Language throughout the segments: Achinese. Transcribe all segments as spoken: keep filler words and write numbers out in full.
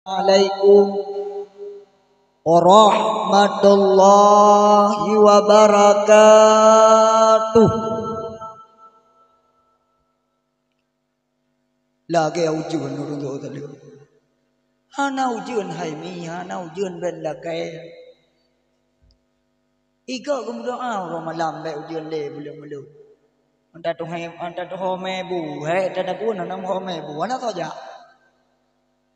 Assalamualaikum warahmatullahi wabarakatuh. Lagèe ujeuen ureueng tuha tadi. Hana ujeuen hai mi, hana ujeuen bèk lakèe. Igoe geumeudoa uroe malam bèk ujeuen lé buleuen-buleuen. Anta tuho, anta tuho mé bu, hai tada pun hana meuho mé bu, hana saja.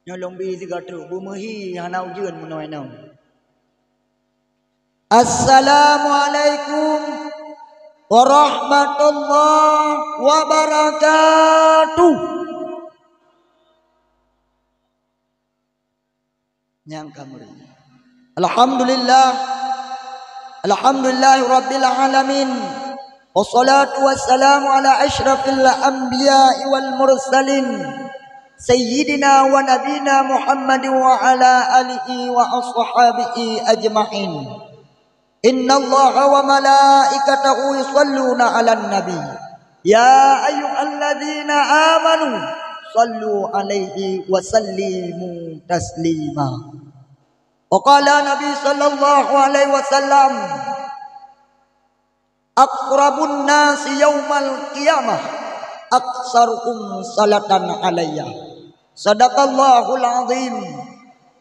Nyoe lôn bi sigoe treuk, beumeuhi hana ujeuen meunoe nyoe. Assalamualaikum warahmatullahi wabarakatuh. Nyang ka meuri. Alhamdulillah. Alhamdulillahirabbil alamin. Wassalatu wassalamu ala asyrafil anbiya'i wal mursalin, sayyidina wa nabiyina Muhammadin wa ala alihi wa ashabihi ajma'in. Innallaha wa malaikatahu yusalluna 'alan nabi. Ya ayyuhalladzina amanu sallu 'alaihi wa sallimu taslima. Wa qala Nabi sallallahu alaihi wasallam, "Aqrabun nasi yaumal qiyamah aktsaruhum salatan alayya." Sadaqallahul azim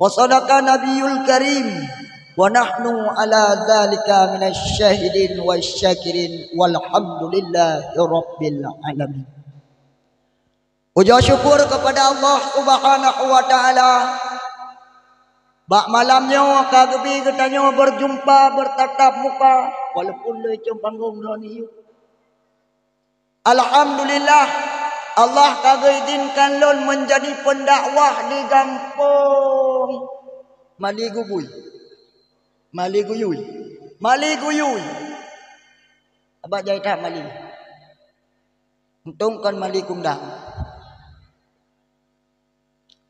wa sadaqa nabiyul karim wa nahnu ala dzalika minasy syahidin wasyakirin walhamdulillahi rabbil alamin. Puja syukur kepada Allah Subhanahu wa Ta'ala. Bak malam nyoe ka geubi geutanyoe berjumpa, bertatap muka, walaupun lé cong panggong droeneuh. Alhamdulillah, Allah ka geuizinkan lôn menjadi pendakwah di gampông Mali Gubui. Mali Guyui. Mali Guyui. Abak jai that Mali. Untông kon Mali Kundang.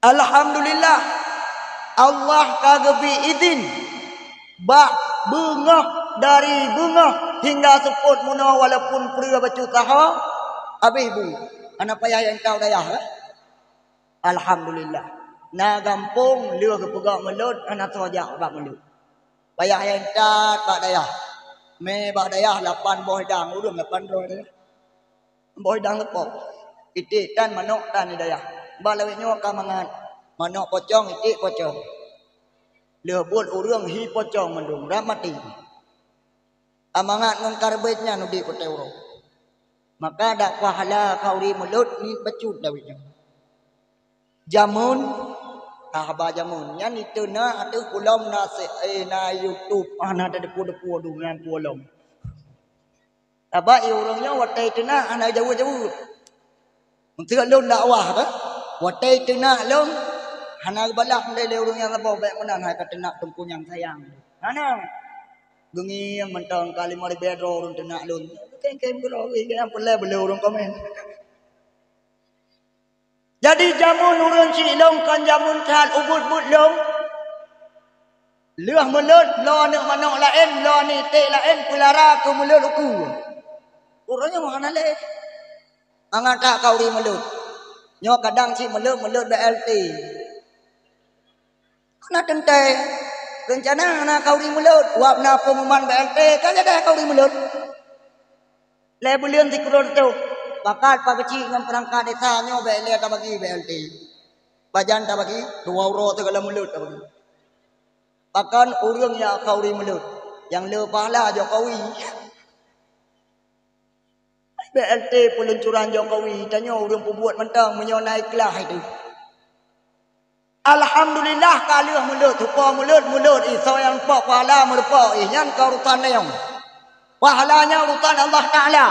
Alhamdulillah, Allah ka geubi idin bak beungoh, dari beungoh hingga seupôt meunoe, walaupun peureuh bacut saho, habéh bu. Hana payah nyang tau dayah, eh? Alhamdulillah. Na gampông lheueh geupeugah mulod, hana soe jak bak mulod. Payah nyang that bak dayah. Mé bak dayah lapan boh idang, ureueng lapan droe dayah. Boh idang leupok. Iték tan manok tan di dayah. Bak lawét nyoe ka mangat. Manok pocong, iték pocong. Lheueh buet ureueng hi pocong mandum, rab maté. Amangat ngon karbet nyan udép watèe uroe. Maka dak pahala khauri mulod niet bacut lawét nyoe. Jameun, ah, haba jameun. Nyan iteunak ateueh ulôn na se-, eh, na YouTube, ah, na teudepu-depu dum nyan peue lom. Sabab i ureueng nyoe watèe iteunak hana jaweueb-jaweueb. Meuseu lôn dakwah teuh, watèe iteunak lôn, hana geubalah lé, lé ureueng nyang saboh, bèk meunan hai ka teunak teungku nyang sayang. Hana. Geungieng mantong ka limong ribèe droe ureueng teunak lôn. Kém-kém keudroe, nyang peureulèe beu lé ureueng komen. Jadi jameun ureueng chik lôn kon jameun that ubeut-beut lôn. Lheueh mulod, bloe aneuk manok laén, bloe aneuk iték laén, peulara keu mulod ukeue. Ureueng nyoe hana lé. Mangat that khauri mulod. Nyoe kadang cit mulod, mulod B L T. Hana teuntèe. Reuncana hana khauri mulod. Wab na peunguman B L T, ka jadah khauri mulod. Lhèe buleuen sikureueng reutôh, pakat Pak Keuchik ngon peurangkat desa nyoe bèk lé tabagi B L T. Pajan tabagi, dua uroe teuh galom mulod tabagi. Pakon ureueng nyang khauri mulod, nyang le pahala Jokowi. B L T peuluncuran Jokowi, tanyoe ureueng peubuet mantong meunyoe na ikhlaih itu. Alhamdulillah, ka lheueh mulod, tupo mulod, mulod, eh, soe nyang pok pahala meurupo, eh, nyan ka urusan lé nyoe. Pahala nyan urusan Allah Taala.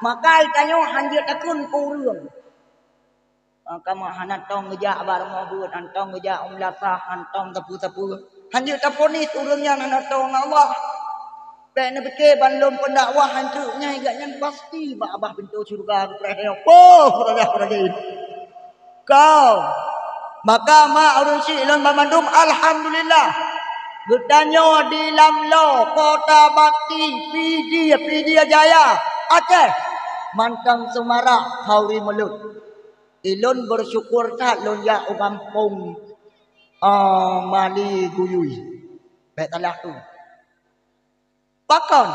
Maka tanyoe hanjeuet takheun keu ureueng. Maka mak hana tong geujak bak rumoh beuet, hana tong geujak u meulasah, hana tong sapeue-sapeue. Hanjeuet taponis ureueng nyan hana tong ngon Allah. Bèk neupike ban lôn pendakwah hantu nyang igat nyan pasti bak babah pintoe syeuruga geupreh nyoe. Poh, raja-raja. Kau. Maka mak ureueng chik lôn banmandum, alhamdulillah. Geutanyoe di Lamlo, Kota Bakti, Pidie, Pidie Jaya, Aceh. Mantong seumarak khauri mulod. Ilôn beusyukur that lôn jak u gampông. Oh, mali guyui. Bèk salah tu. Pakon?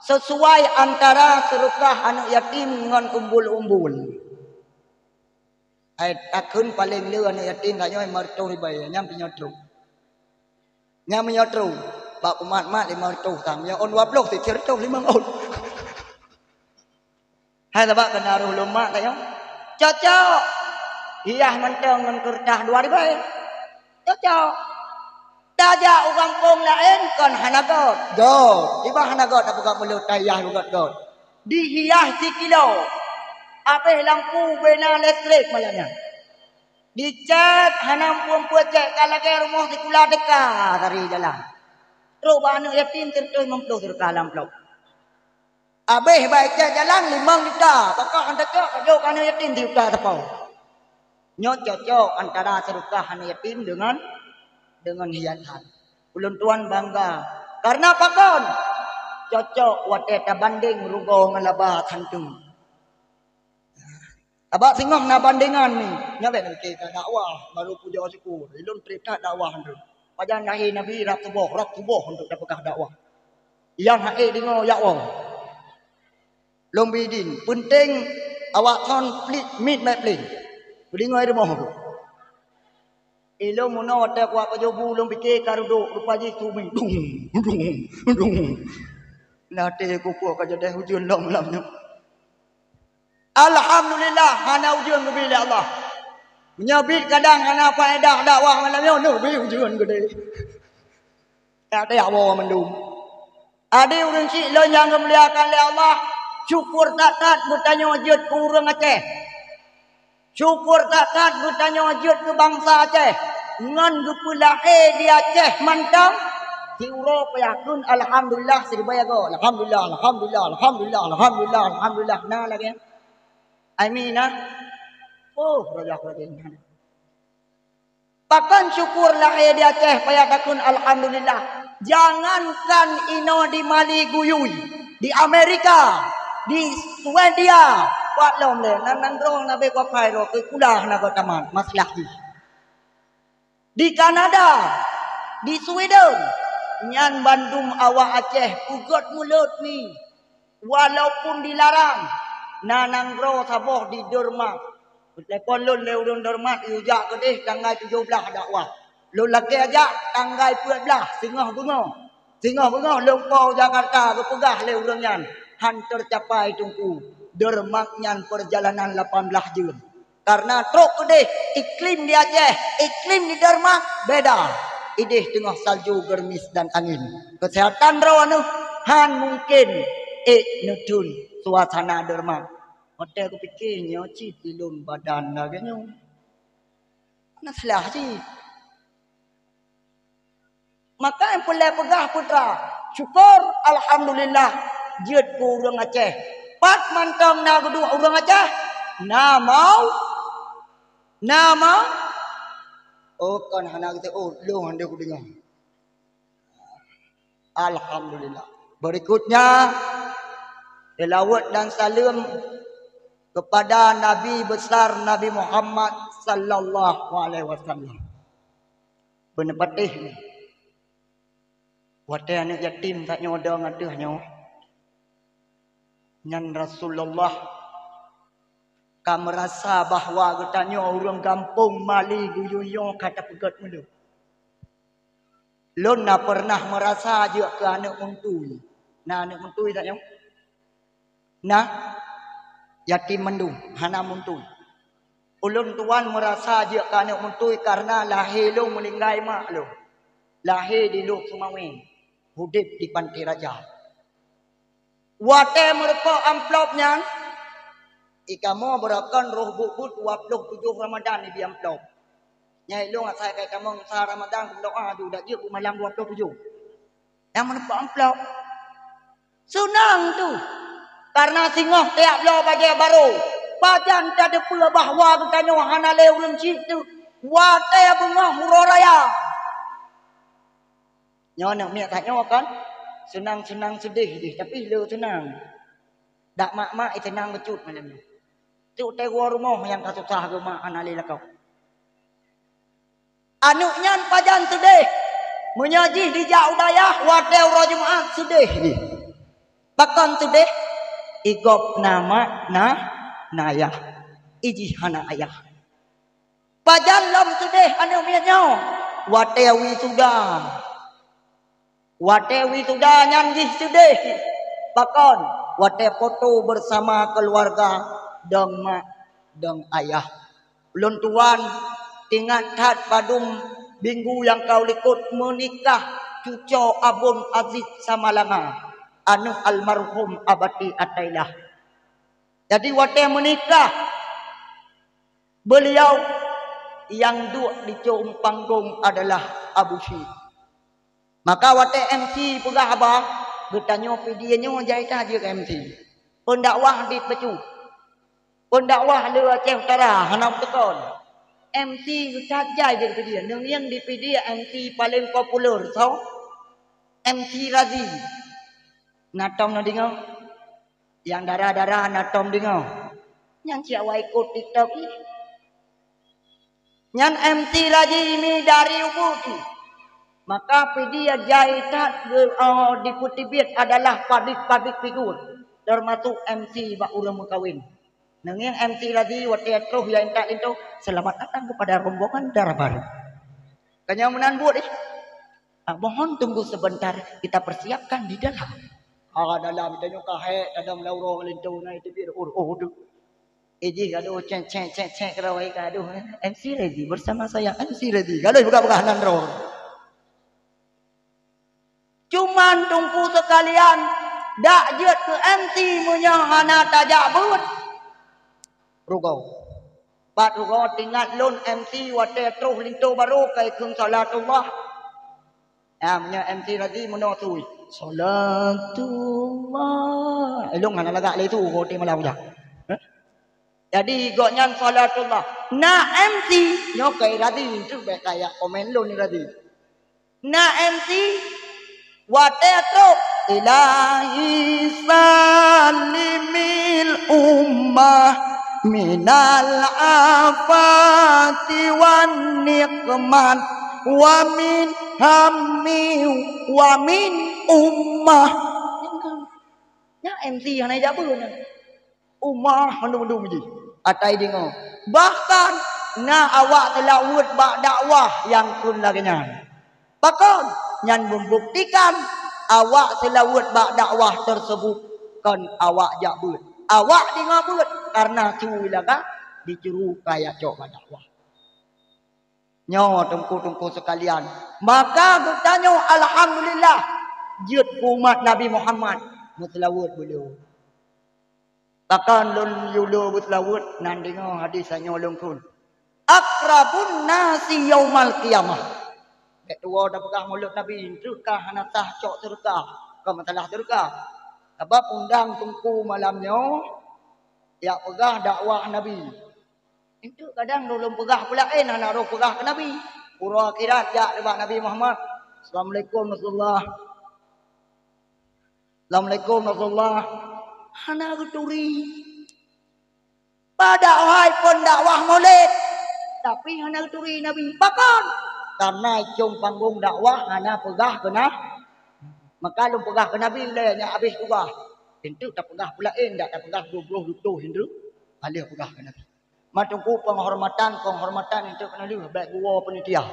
Sesuai antara seurukah aneuk yatim ngon umbul-umbul. Ai takheun paleng le aneuk yatim tanyoe lima reutôh ribèe, nyan pih nyoe trok. Nyan meunyoe trok, bak peumat-mat lima reutôh, sang meunyoe ôn dua ploh, sireutôh limong ôn. Hai sabab keunan roh lôn mak tanyoe. Cocok. Hiah mantong ngon keureutah dua ribèe. Cocok. Tajak u gampông laén kon hana göt. Göt. Kiban hana göt tapeugah meuleuet tahiah göt-göt. Dihiah sikilo. Abéh lampu beu na listrik malam nyan. Dicèt hana muphom peue cèt ka lagèe rumoh sikula teuka dari jalan. Trok bak aneuk yatim sireutôh limong ploh sireutôh lam amplop. Abéh bak cèt jalan limong juta, pakon hana cocok ka jok aneuk yatim sijuta sapo. Nyoe cocok antara seurukah aneuk yatim deungon, deungon hiasan. Ulôn tuan bangga. Kareuna pakon? Cocok watèe tabandeng rugoe ngon laba santeue. Sabab singoh na bandengan ni. Nyoe bèk neupike ka dakwah, barô pujoe syukur. Ulôn trép that dakwah tu. Pajan lahé Nabi rab tuboh, rab tuboh untuk tapeugah dakwah. Nyang hase deungoe jak woe. Lôn bri idin, peunteng awak thon plik miet bèk pleng. Peudeungoe i rumoh tu. Ilôn meunoe watèe kuat pajoh bu lôn pike ka reudok, rupa jih su meueng. Dung, dung, dung. Lam até kupeue ka jadeh ujeuen lom lam nyoe. Alhamdulillah, hana ujeuen geubri lé Allah. Meunyoe biet kadang hana faedah dakwah malam nyoe, neubi ujeuen geudeh. Dak teuyak woe mandum. Adik ureueng chik lôn nyang geumuliakan lé Allah, syukur that-that geutanyoe jeuet keu ureueng Aceh. Syukur that-that geutanyoe jeuet keu bansa Aceh. Ngon geupeulahé di Aceh mantong, siuroe payah kheun alhamdulillah siribèe goe. Alhamdulillah, alhamdulillah, alhamdulillah, alhamdulillah, alhamdulillah. Na lagèe nyan? Ai mi na? Oh, rayah lagèe nyan. Pakon syukur lahé di Aceh payah takheun alhamdulillah. Jangankan inoe di Mali Guyui, di Amerika, di Swedia, pat lom lé, nan nanggroe na bèk kuapai droe, keu kulah na goe tamat, masalah jih. Di Kanada, di Sweden, nyan bandum awak Aceh peugöt mulod mi. Walaupun dilarang, na nanggroe saboh di Denmark. Telepon lôn lé ureueng Denmark, yue jak keudeh tanggai tujoh blaih dakwah. Lôn lakèe jak tanggai peuet blaih, singoh beungoh. Singoh beungoh lôn po u Jakarta geupeugah lé ureueng nyan, han teucapai Teungku. Denmark nyan peurjalanan lapan blaih jeuem. Karena trok keudeh, iklim di Aceh, iklim di Denmark beda. Ideh teungoh salju, geuremis dan angin. Keuseuhatan droeneuh han mungken ék neutheun suasana Denmark. Watèe kupike nyoe cit di lôn badan lagèe nyoe. Hana salah cit. Maka nyang peureulèe peugah peue teuma, syukur, alhamdulillah, jeuet keu ureueng Aceh. Pat mantong na geuduek ureueng Aceh, na mau, na mau. Oh, kon hana geuteuôt, lôn han deuh kudeungoe. Alhamdulillah. Berikutnya, selawat dan salam kepada Nabi besar Nabi Muhammad sallallahu alaihi wasallam. Beuneupatéh nyoe. Watèe aneuk yatim tanyoe dong ateueh nyoe, nyan Rasulullah ka meurasa bahwa geutanyoe ureueng gampông Mali Guyueng nyoe ka tapeugöt meuleuh. Lôn na peureunah meurasa jeuet keu aneuk muntui. Na aneuk muntui tanyoe? Na, yatim mandum, hana muntui. Ulôn tuan meurasa jeuet keu aneuk muntui kareuna lahé lôn meuninggai mak lôn. Lahé di Lhokseumawe, udeb di Panté Raja. Watèe meurumpok amplop nyan, i kamoe beurokon roh buet-buet dua ploh tujoh Ramadhan ibi amplop. Nyan ilôn asai kai kamoe sa Ramadhan, meudoa ju dak jeuet beumalam dua ploh tujoh. Nyang meurumpok amplop. Seunang tu. Kareuna singoh tiep bloe bajèe barô, pajan tateupeue bahwa geutanyoe hana lé ureueng chik teuk watèe beungoh uroe raya. Nyoe aneuk miet tanyoe kan, seunang-seunang seudeh jih, tapi le seunang. Dak mak-mak i seunang bacut malam nyoe. Cuk teungoh rumoh nyang ka susah geuh mak hana lé lakoe. Aneuk nyan pajan seudeh. Meunyoe jih dijak u dayah, watée uroe Jumat seudeh jih. Pakon seudeh? Igob na mak, na, na yah. Ijih hana ayah. Pajan lom seudeh aneuk miet nyoe? Watée wisuda. Watée wisuda nyan jih seudeh. Pakon? Watée foto bersama keluarga, dong mak, dong ayah. Ulôn tuan, teuingat that padum minggu nyang ka likot meunikah cucoe Abon Aziz Samalanga, aneuk almarhum Abati Atailah. Jadi watée meunikah, beuliau nyang duek di cong panggong adalah Abu Syik. Maka watée M C peugah haba, geutanyoe P D A nyoe jai that jeuet keu M C. Pendakwah di Pecu. Pendakwah le Aceh Utara hana meuteukon. M C geucajai jeuet keu P D A. Neungieng di P D A M C paleng populer soe? M C Razi. Na tom na deungoe? Nyang dara-dara na tom deungoe. Nyan siat wai ikot TikTok ih. Nyan M C Razi mi dari Ubud ih. Maka P D A jai that geu-, oh, dipeuteubiet adalah public-public figure, termasuk M C bak ureuëng meukawen. Neungieng M C Razi watée troh ya intat linto, "Selamat datang kepada rombongan dara baru." Kanyang meunan buet ih. Ah, mohon tunggu sebentar, kita persiapkan di dalam. Ah, dalam tanyoe ka hék, tadong lam uroe linto na itu pih, oh, oh, tu. Eh, jih gadoh cek, cek, cek, cek, kerawai gadoh, eh. M C Razi bersama saya, M C Razi. Gadoh buka-buka nan roh. Cuman teungku sekalian, dak jeuet keu M C meunyoe hana tajak beuet. Rugoe. Pat rugoe teuingat lôn M C watée troh linto barô kai kheun salatullah. Ya, meunyoe M C Razi meunoe tui. Salatullah. Eh, lôn hana lagak lé tu, ho teumalam jak. Heh? Jadi, gobnyan salatullah. Na M C, nyoe kai Razi, tu bék kaya komen lôn ni Razi. Na M C, watée troh, "Ilahi salimil ummah minal afati wan nikmat wa min hammi wa min ummah." Nyan M C hana jabeue nyan. Ummah mandum-mandum jih. Atai deungoe. Bahkan na awak seulaweuet bak dakwah nyang kheun lagée nyan. Pakon? Nyan membuktikan awak seulaweuet bak dakwah tersebut kon awak jak beuet. Awak deungoe beuet karena su lagak dicuru kaya cok bak dakwah. Nyoe teungku-teungku sekalian, maka geutanyoe alhamdulillah jeuet keu umat Nabi Muhammad meuseulaweuet beuleue. Pakon lôn yue beuseulaweuet nan deungoe hadis nyoe lôn kheun. Akrabun nasi yaumal qiyamah. Bék tuwoe tapeugah mulod Nabi, teuka hana sah cok syeuruga. Kon masalah syeuruga. Sabab undang teungku malam nyoe, jak peugah dakwah Nabi. Enteuk kadang lôn peugah peulaén hana roh peugah keu Nabi. Uroe akhirat jak bak Nabi Muhammad. Assalamualaikum Rasulullah. Assalamualaikum Rasulullah. Hana geuturi. Pada hai pon dakwah mulod. Tapi hana geuturi Nabi. Pakon? Karena icong panggong dakwah hana peugah keu na-, maka lôn peugah keu Nabi lé nyan habéh tugaih. Enteuk tapeugah peulaén dak tapeugah dua ploh dutoh enteuk. Aleuh peugah keu Nabi. Mateuku penghormatan, penghormatan enteuk keuneulheueh bék geuwoe panitia.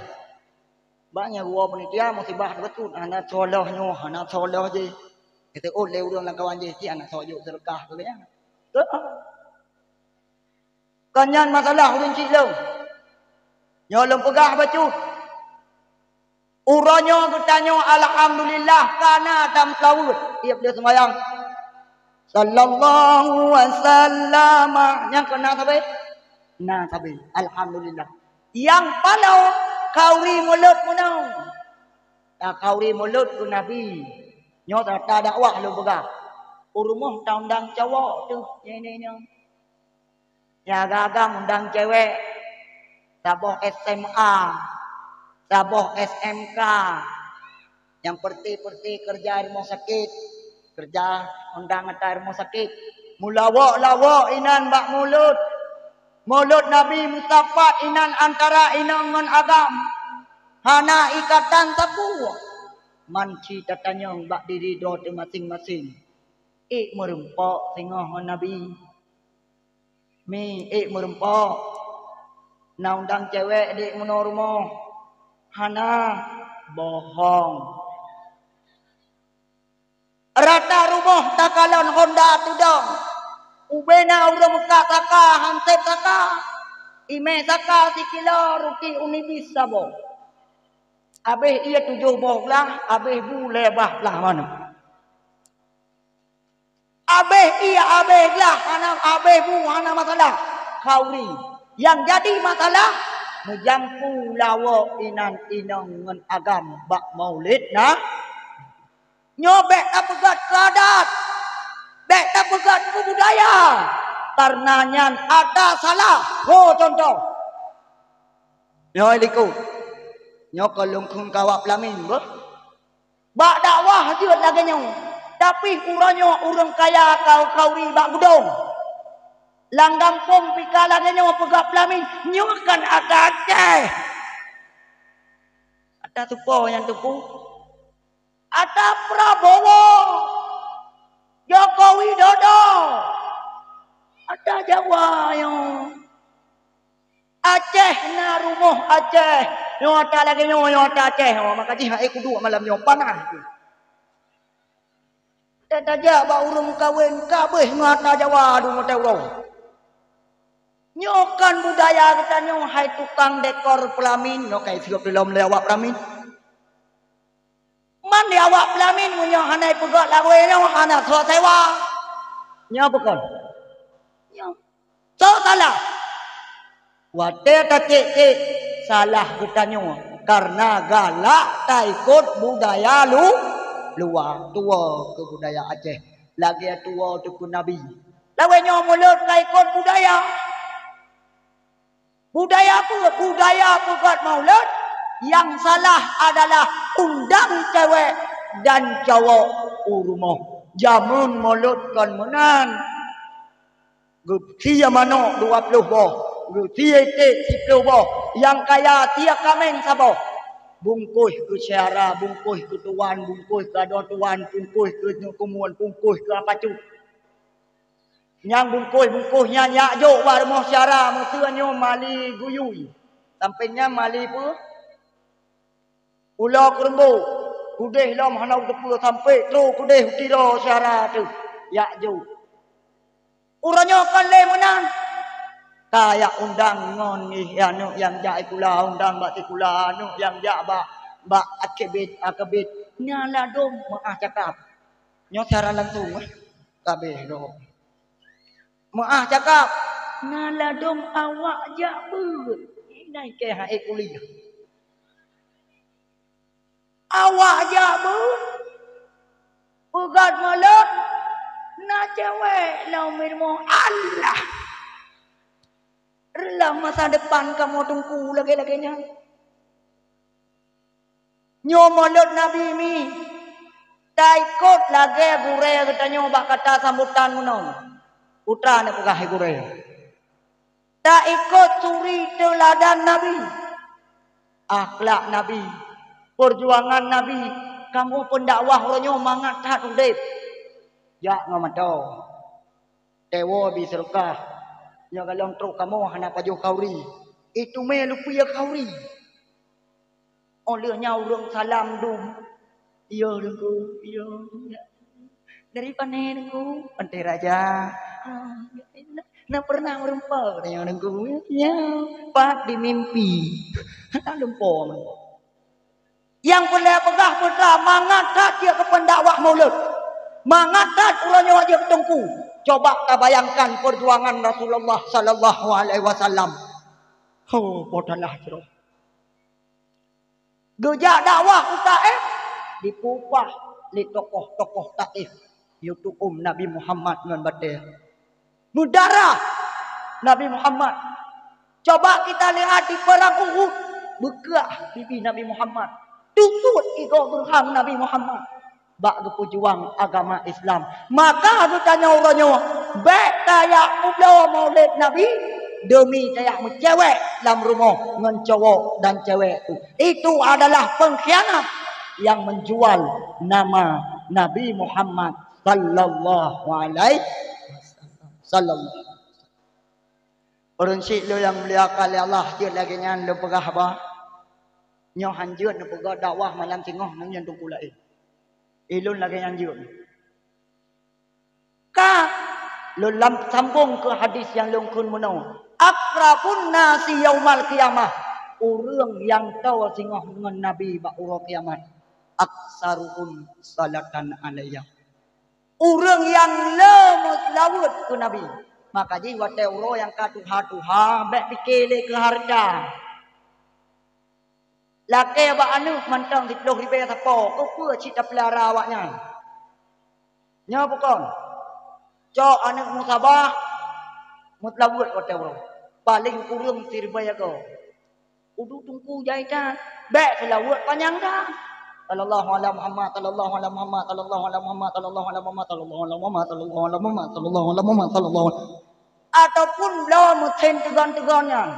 Bak nyang geuwoe panitia musibah teubeutôt, hana soe lheueh nyoe, hana soe lheueh jih. Geuteuôt lé ureuëng lam kawan jih, cit hana soe jok seudeukah keu gobnyan. Teuh. Kon nyan masalah ureuëng cit lôn. Nyoe lôn peugah bacut. Uroe nyoe geutanyoe alhamdulillah kana tameuseulaweuet tieb lheueh seumayang. Sallallahu wasallam. Nyang keu na sabe? Na sabe. Alhamdulillah. Nyang paloe kauri mulod meunoe. Takauri mulod keu Nabi. Nyoe tata dakwah lôn peugah. U rumoh taundang cowok teuh nyoe, nyoe, nyoe. Nyang agam-agam undang cewek, saboh S M A, saboh S M K, nyang peureuté-peureuté keureuja i rumoh sakét, keureuja undang ata i rumoh sakét, meulawok-lawok inan bak mulod. Mulod Nabi meusapat inan antara inong ngon agam. Hana ikatan sapeue. Man ci tatanyong bak diri droe teuh maséng-maséng. Ék meureumpok singoh ngon Nabi? Mi, ék meureumpok? Na undang cewek dék meunoe rumoh? Hana, bohong. Rata rumoh takalon honda tudong. Ubena ureuëng meukat saka, hansét saka. Imé saka sikilo, ruti unibis saboh. Abéh ié tujoh boh glah, abéh bu lhée bah glah manok. Abéh ié, abéh glah, hana abéh bu, hana masalah. Khauri. Nyang jadi masalah, meujampu lawok inan inong ngon agam bak maulid na. Nyoe bék tapeugét keu adat, bék tapeugét keu budaya, kareuna nyan atra salah. Ho contoh. Nyoe likot. Nyoe kon lôn kheun keu awak Pelamin beuh. Bak dakwah jeuet lagée nyoe, tapi uroe nyoe ureuëng kaya ka khauri bak gudong. Lam gampông pih ka lagée nyoe peugah Pelamin, nyoe kan atra Aceh. Atra tupo nyang tupu. Atra Prabowo, Joko Widodo, atra Jawa nyoe. Aceh na rumoh Aceh, nyoe atra lagée nyoe, nyoe atra Aceh, nyoe maka jih hai kuduek malam nyoe panas. Tajak bak ureuëng meukawen ka abéh ngon atra Jawa dum watée uroe. Nyoe kan budaya geutanyoe hai tukang dekor Pelamin, nyoe kai sigob dilom lé awak Pelamin. Man di awak Pelamin meunyoe hana ipeugét lawée nyoe hana soe sewa. Nyoe bukon? Nyoe. Soe salah? Watée tacék-cék salah geutanyoe kareuna galak taikot budaya lu-, luwa, tuwoe keu budaya Aceh. Lagée tuwoe teupeu Nabi. Lawée nyoe mulod taikot budaya. Budaya peue? Budaya peugét maulud, nyang salah adalah undang cewek dan cowok u rumoh. Jameun maulud kon meunan. Geusie manok dua ploh boh, geusie iték siplôh boh, nyang kaya sie kaméng saboh. Bungkôh keu syedara, bungkôh keu tuwan, bungkôh keu adoe tuwan, bungkôh keu nyang keumuen, bungkôh keu apa cut. Nyang bungkôh-bungkôh nyan jak jok bak rumoh syedara, meuseu nyoe mali guyui. Sampoe nyan mali peue? Ulo keurumbok, keudeh lom hana teupeue sampoe trok keudeh u tiroe syedara teuh jak jok. Uroe nyoe kon lé meunan. Ka jak undang ngon jih aneuk nyang jak sikula, undang bak sikula, aneuk nyang jak bak, bak akabit, akabit. Nyan ladôm meu'ah cakap. Nyoe siaran langsung, eh. Kabeh lom. Meu'ah cakap, na ladôm awak jak beuet. Inan keu hai kuliah. Awak jak beuet. Peugöt mulod, na cewek lom i rumoh. Allah! Dalam masa depan kamoe teungku lagèe-lagèe nyan. Nyoe mulod Nabi mi, taikot lagèe gurèe geutanyoe bak kata sambutan meunoe. Peue treuk neupeugah gurèe? Taikot suri teuladan Nabi, akhlak Nabi, peujuangan Nabi. Kamoe peundakwah uroe nyoe mangat that udép. Jak ngon mantong. Teuwoe bi seudeukah. Nyoe galom trok kamoe hana pajoh khauri. Iteumé lupie khauri. Óh lheueh nyan ureueng salam dum. "Iyo, Teungku, iyo." "Dari pane, Teungku?" "Pantai Raja." "Ah, na pernah meureumpok?" "Iyo, Teungku." "Ya, pat di mimpi." Hana lumpo. Nyang peureulèe peugah putra mangat that jeuet keu peundakwah mulod. Mangat that uroe nyoe jeuet keu teungku. Coba tabayangkan peujuangan Rasulullah sallallahu alaihi wasallam. Ho, po talah jroh. Geujak dakwah u Taif, jipeupah lé tokoh-tokoh Taif. Yue tu'uem Nabi Muhammad ngon batèe. Meudarah Nabi Muhammad. Coba kita lihat di Perang Uhud, beukah pipi Nabi Muhammad. Tusut igoe geuhang Nabi Muhammad bak geupeujuang agama Islam. Maka geutanyoe uroe nyoe, bèk tajak peubloe maulid Nabi, demi tajak meucewek lam rumoh ngon cowok dan cewek tu. Itu adalah pengkhianat yang menjual nama Nabi Muhammad sallallahu alaihi wasallam. Ureuëng syiek lôn nyang mulia keu Allah, jeuet lagée nyan lôn peugah haba. Nyoe han jeuet neupeugah dakwah malam singoh ngon nyang teungku laén. Ilôn lagée nyan jeuet. Ka lôn lam sambong keu hadis nyang lôn kheun meunoe, "Aqrabun nasi yaumal qiyamah," ureuëng nyang toe singoh ngon Nabi bak uroe kiamat, "aktsaruhum salatan alayya," ureuëng nyang le meuseulaweuet keu Nabi. Maka jih watée uroe nyang ka tuha-tuha, bék pike lé keu hareuta. Lakée bak aneuëk mantong siplôh ribée sapo, keupeue cit tapeulara awaknyan? Nyoe bukon. Cok aneuëk musabah, meuseulaweuet watée uroe. Paléng kureueng siribée go. Udeb teungku jai that, bék seulaweuet panyang that. Sallallahu ala Muhammad, sallallahu ala Muhammad, sallallahu ala Muhammad, sallallahu ala Muhammad, sallallahu ala Muhammad, sallallahu ala Muhammad, sallallahu ala Muhammad, sallallahu ala. Ataupun bloe meuthén teugon-teugon nyan.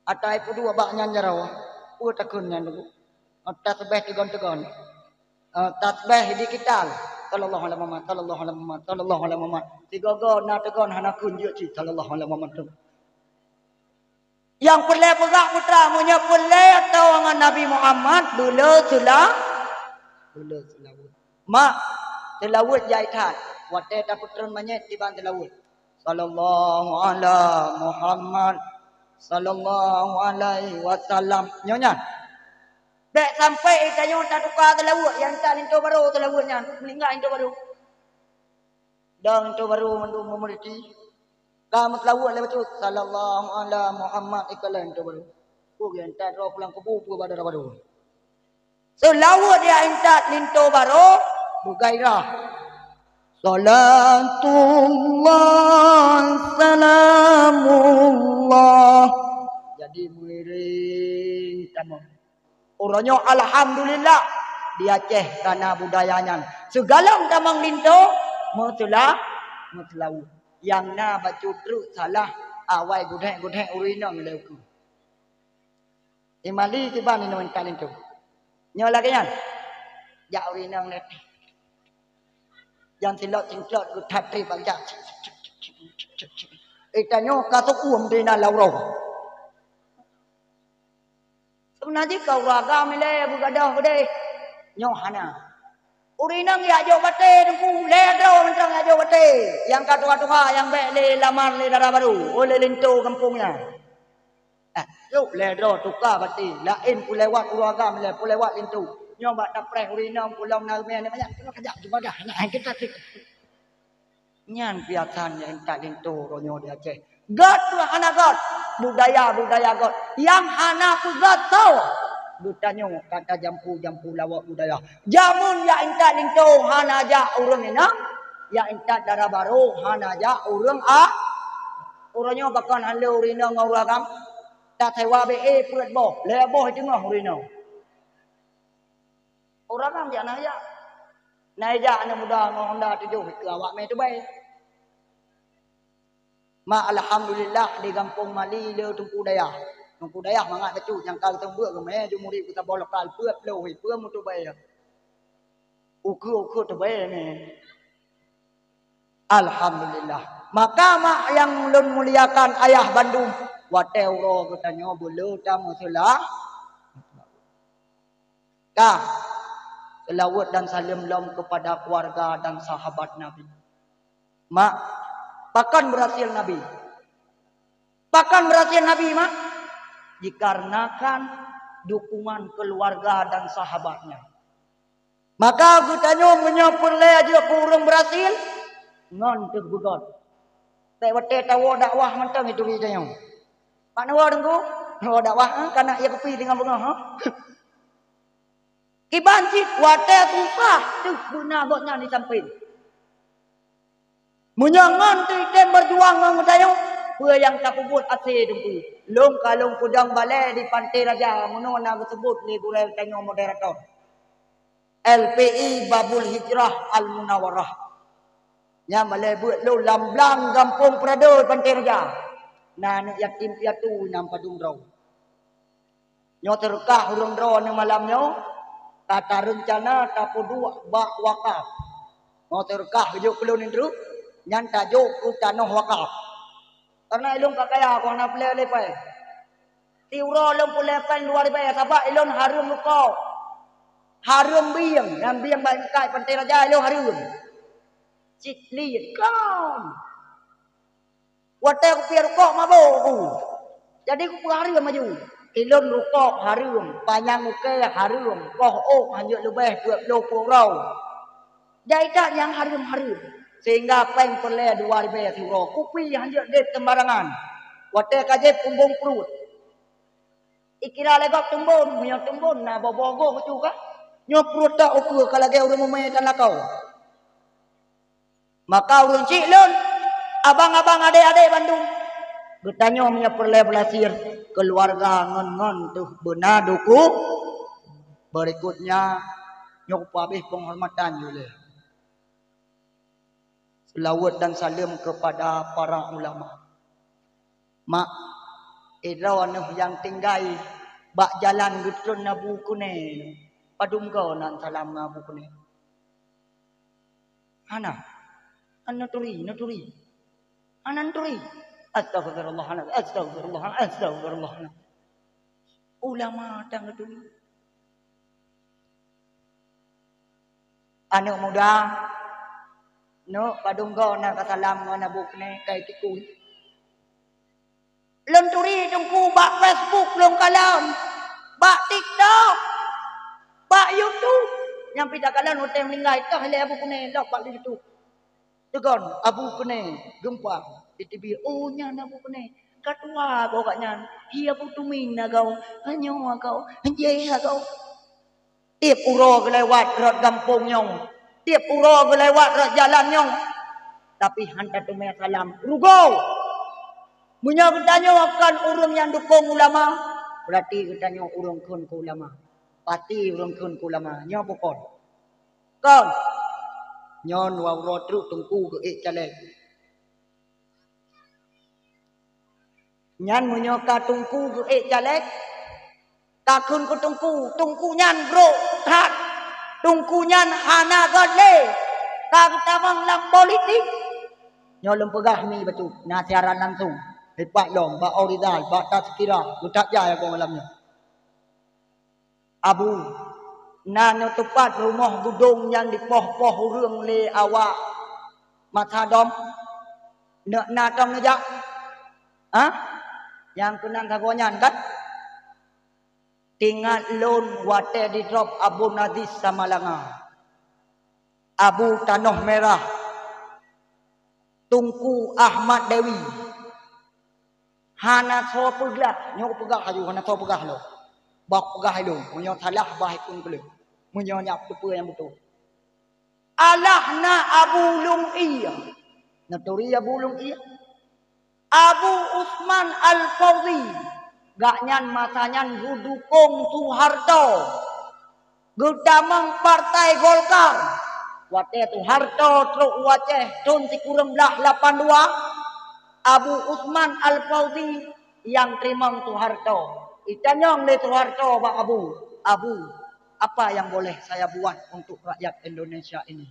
Atai peuduek bak nyan jaroe, peue takheun nyan dulu? Tasbéh teugon-teugon. Eh, tasbéh digital. Sallallahu ala Muhammad, sallallahu ala Muhammad, sallallahu ala Muhammad. Sigoe-goe na teugon hana kheun jeuet cit sallallahu ala Muhammad tu. Nyang peureulée peugah putra, meunyoe peureulée ateueh ngon Nabi Muhammad, beu le seula-, beu le seulaweuet. Mak, seulaweuet jai that. Watée tapeutreun manyét diban seulaweuet. Sallallahu ala Muhammad, sallallahu alaihi wasallam. Nyoe nyan. Bék sampai geutanyoe tatuka seulaweuet, nyang that linto barô seulaweuet nyan. Meuninggai linto barô. Dong linto barô mandum meumuriti. Ka meuseulaweuet lé bacut, sallallahu ala Muhammad, ikalon linto barô. Peue geuintat droe pulang kubu, peue bak dara barô. Seulaweuet nyang intat linto barô, beugairah. Salatullah, salamullah. Jadi muiring tamong. Uroe nyoe alhamdulillah, di Aceh ka na budaya nyan. Sigohlom tamong linto, meuseula-, meuseulaweuet. Nyang na bacut treuk salah, awai gudhek-gudhek ureueng inong lé ukeue. Di Mali kiban inong intat linto. Nyoe lagée nyan. Jak ureueng inong lé. Nyang silot cingklot geuthat treb bak jak. Geutanyoe ka seuuem di na lam uroe. Seubena jih ka ureueng agam ilée beugadôh keudeh. Nyoe hana. Ureueng inong jak jok batée teungku, lhée droe mantong jak jok batée. Nyang ka tuha-tuha nyang bék lé lamar lé dara barô, oh lé linto gampông nyan. Eh, yuk lhée droe tuka batée, laén peulewat ureueng agam lé peulewat linto. Nyoe bak tapreh ureueng inong pulom na rumah ni banyak, keunoe kajak jumada, nyan kita tu. Nyan biasa nyang intat linto uroe nyoe di Aceh. Göt tu hana göt, budaya-budaya göt. Nyang hana peugöt soe? Geutanyoe ka tajampu-jampu lawok budaya. Jameun nyang intat linto hana jak ureueng inong, nyang intat dara barô hana jak ureueng a-, uroe nyoe pakon han le ureueng inong ngon ureueng agam. Tasewa B E peuet boh, lhée boh teungoh ureueng inong. Ureueng agam jak na jak. Na jak aneuk muda ngon honda tujoh keu awak mé teubai. Ma alhamdulillah di gampông Mali le teungku dayah. Teungku dayah mangat bacut nyang ka geuteumbeuek geumé jumuri keu saboh lokal peuet ploh peue meutubai. Ukeue-ukeue teubai mé. Alhamdulillah. Maka mak nyang lôn muliakan ayah bandum, watée uroe geutanyoe beuleuta meuseula. Ka, seulaweuet dan saleuem lom keupada keuluwarga dan sahabat Nabi. Mak, pakon beurhasil Nabi? Pakon beurhasil Nabi, mak? Dikarenakan dukungan keuluwarga dan sahabatnya. Maka geutanyoe meunyoe peureulée jeuet keu ureuëng beurhasil, ngon teuh beugöt. Bék watée tawoe dakwah mantong ituri tanyoe. Mak neuwoe Teungku, neuwoe dakwah, ha? Kana ia kupi teungoh beungoh, ha? Kiban cit watée susah, teuh beuna gobnyan di sampéng. Meunyoe ngon teuh item beujuang ngon geutanyoe, peue nyang tapeubuet asé Teungku? Lôn ka lôn peudong balée di Panté Raja, meunoe na geuseubut lé gurée tanyoe moderator. L P I Babul Hijrah Al Munawarah. Nyan balée beuet lôn lam blang gampông Peurade Panté Raja. Na aneuëk yatim piatu nyang padum droe. Nyoe teureukah ureuëng droeneuh malam nyoe, ka tareuncana tapeuduek bak wakaf. Nyoe teureukah geujok keu lôn indru, nyan tajok keu tanoh wakaf. Kareuna ilôn ka kaya, kon hana peureulée lé péng. Siuroe lôn peureulée péng dua ribée, sabab ilôn hareuem rukok. Hareuem bieng, nyang bieng bak ingkai Panté Raja ilôn hareuem. Cit liet kon. Watée kupiep rukok mabök ku. Jadi kupeuhareuem laju. Ilôn rukok hareuem, panyang ukée hareuem, poh ôk hanjeuet leubeh peuet ploh peuet uroe. Jai that nyang hareuem-hareuem. Sehingga péng peureulée dua ribée siuroe. Kupi hanjeuet deb seumbarangan. Watée ka jieb kumbong pruet. Ikira lé gob teumbon, meunyoe teumbon na boh-boh goh bacut ka. Nyoe pruet dak ukeue ka lagée ureuëng mumé dan lakoe. Maka ureuëng chik lôn, abang-abang, adék-adék bandum, geutanyoe meunyoe peureulée beulasir keuluwarga ngon-ngon teuh beuna duku, beurikutnya nyoe peuhabéh peunghormatan jih lé. Seulaweuet dan saleuem keupada para ulama. Mak, idroe neuh nyang tinggai bak jalan geutreun Abu Keuné. Padum goe nan salam ngon Abu Keuné? Hana. Hana turi, na turi. Hana turi. Astagfirullah, hana, astagfirullah, hana, astagfirullah, hana. Ulama tan geuturi. Aneuëk muda, neuk padum goe na ka salam ngon Abu Keuné kai tikui. Lôn turi Teungku bak Facebook lôn kalon, bak TikTok, bak YouTube. Nyang pih takalon watée meuninggai toh lé Abu Keuné lok bak YouTube. Teugon Abu Keuné geumpang di T V. Oh, nyan Abu Keuné. Ka tuha goe gobnyan. Hi Abu Tumin na goe. Hanyoe goe. Hanjeuet goe. Tieb uroe geulewat rot gampông nyoe, tieb uroe geulewat rot jalan nyoe, tapi han tateumé salam. Rugoe! Meunyoe geutanyoe kon ureuëng nyang dukong ulama, beurati geutanyoe ureuëng kheun keu ulama. Pati ureuëng kheun keu ulama. Nyoe bukon. Kon. Nyoe dua uroe treuk Teungku geuék caleg. Nyan meunyoe ka Teungku geuék caleg, ka kheun keu Teungku, Teungku nyan brok that, Teungku nyan hana göt lé, ka geutamong lam politik. Nyoe lôn peugah mi bacut, na siaran langsung, dipat lom, bak Orizal, bak Tazkirah, geutak jai aku malam nyoe. Abu, na neuteupat rumoh gudong nyang dipoh-poh ureuëng lé awak masa dom? Neuk na tom neujak? Hah? Nyang keunan sagoe nyan kan? Tingat lôn watée didrob Abu Aziz Samalanga, Abu Tanoh Merah, Teungku Ahmad Dewi. Hana soe peugah, nyoe peugah aju, hana soe peugah lom. Bah peugah ilôn, meunyoe salah bah ikun keu lôn. Meunyoe nyak peue nyang beutôi. Alah na Abu Lung Ie. Neuturi Abu Lung Ie? Abu Usman Al-Fauzi. Gaknyan masa nyan geudukong Soeharto. Geutamong Partai Golkar. Watée Soeharto trok u Aceh thon sikureueng blaih lapan dua, Abu Usman Al-Fauzi nyang teurimong Soeharto. Itanyong lé Soeharto bak Abu, "Abu, apa yang boleh saya buat untuk rakyat Indonesia ini?"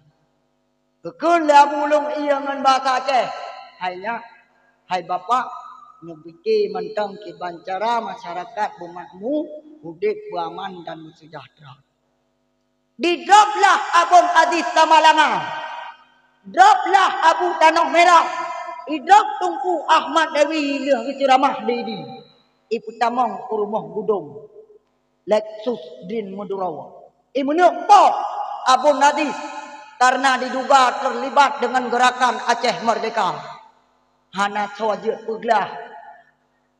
Geukheun lé Abu Lung Ie ngon bahasa Aceh, "Hai nyak, hai bapak, neupike mantong kiban cara masyarakat beumakmu udeb beuaman dan beuseujahtra." Didrop lah Abon Aziz Samalanga, drop lah Abu Tanoh Merah, idrop Teungku Ahmad Dewi lheueh geuceuramah di Idi, ipeutamong u rumoh gudong. Lexus Dream Madura. Imeunyoe poh Abon Aziz karena diduga terlibat dengan gerakan Aceh Merdeka. Hana soe jeuet peuglah.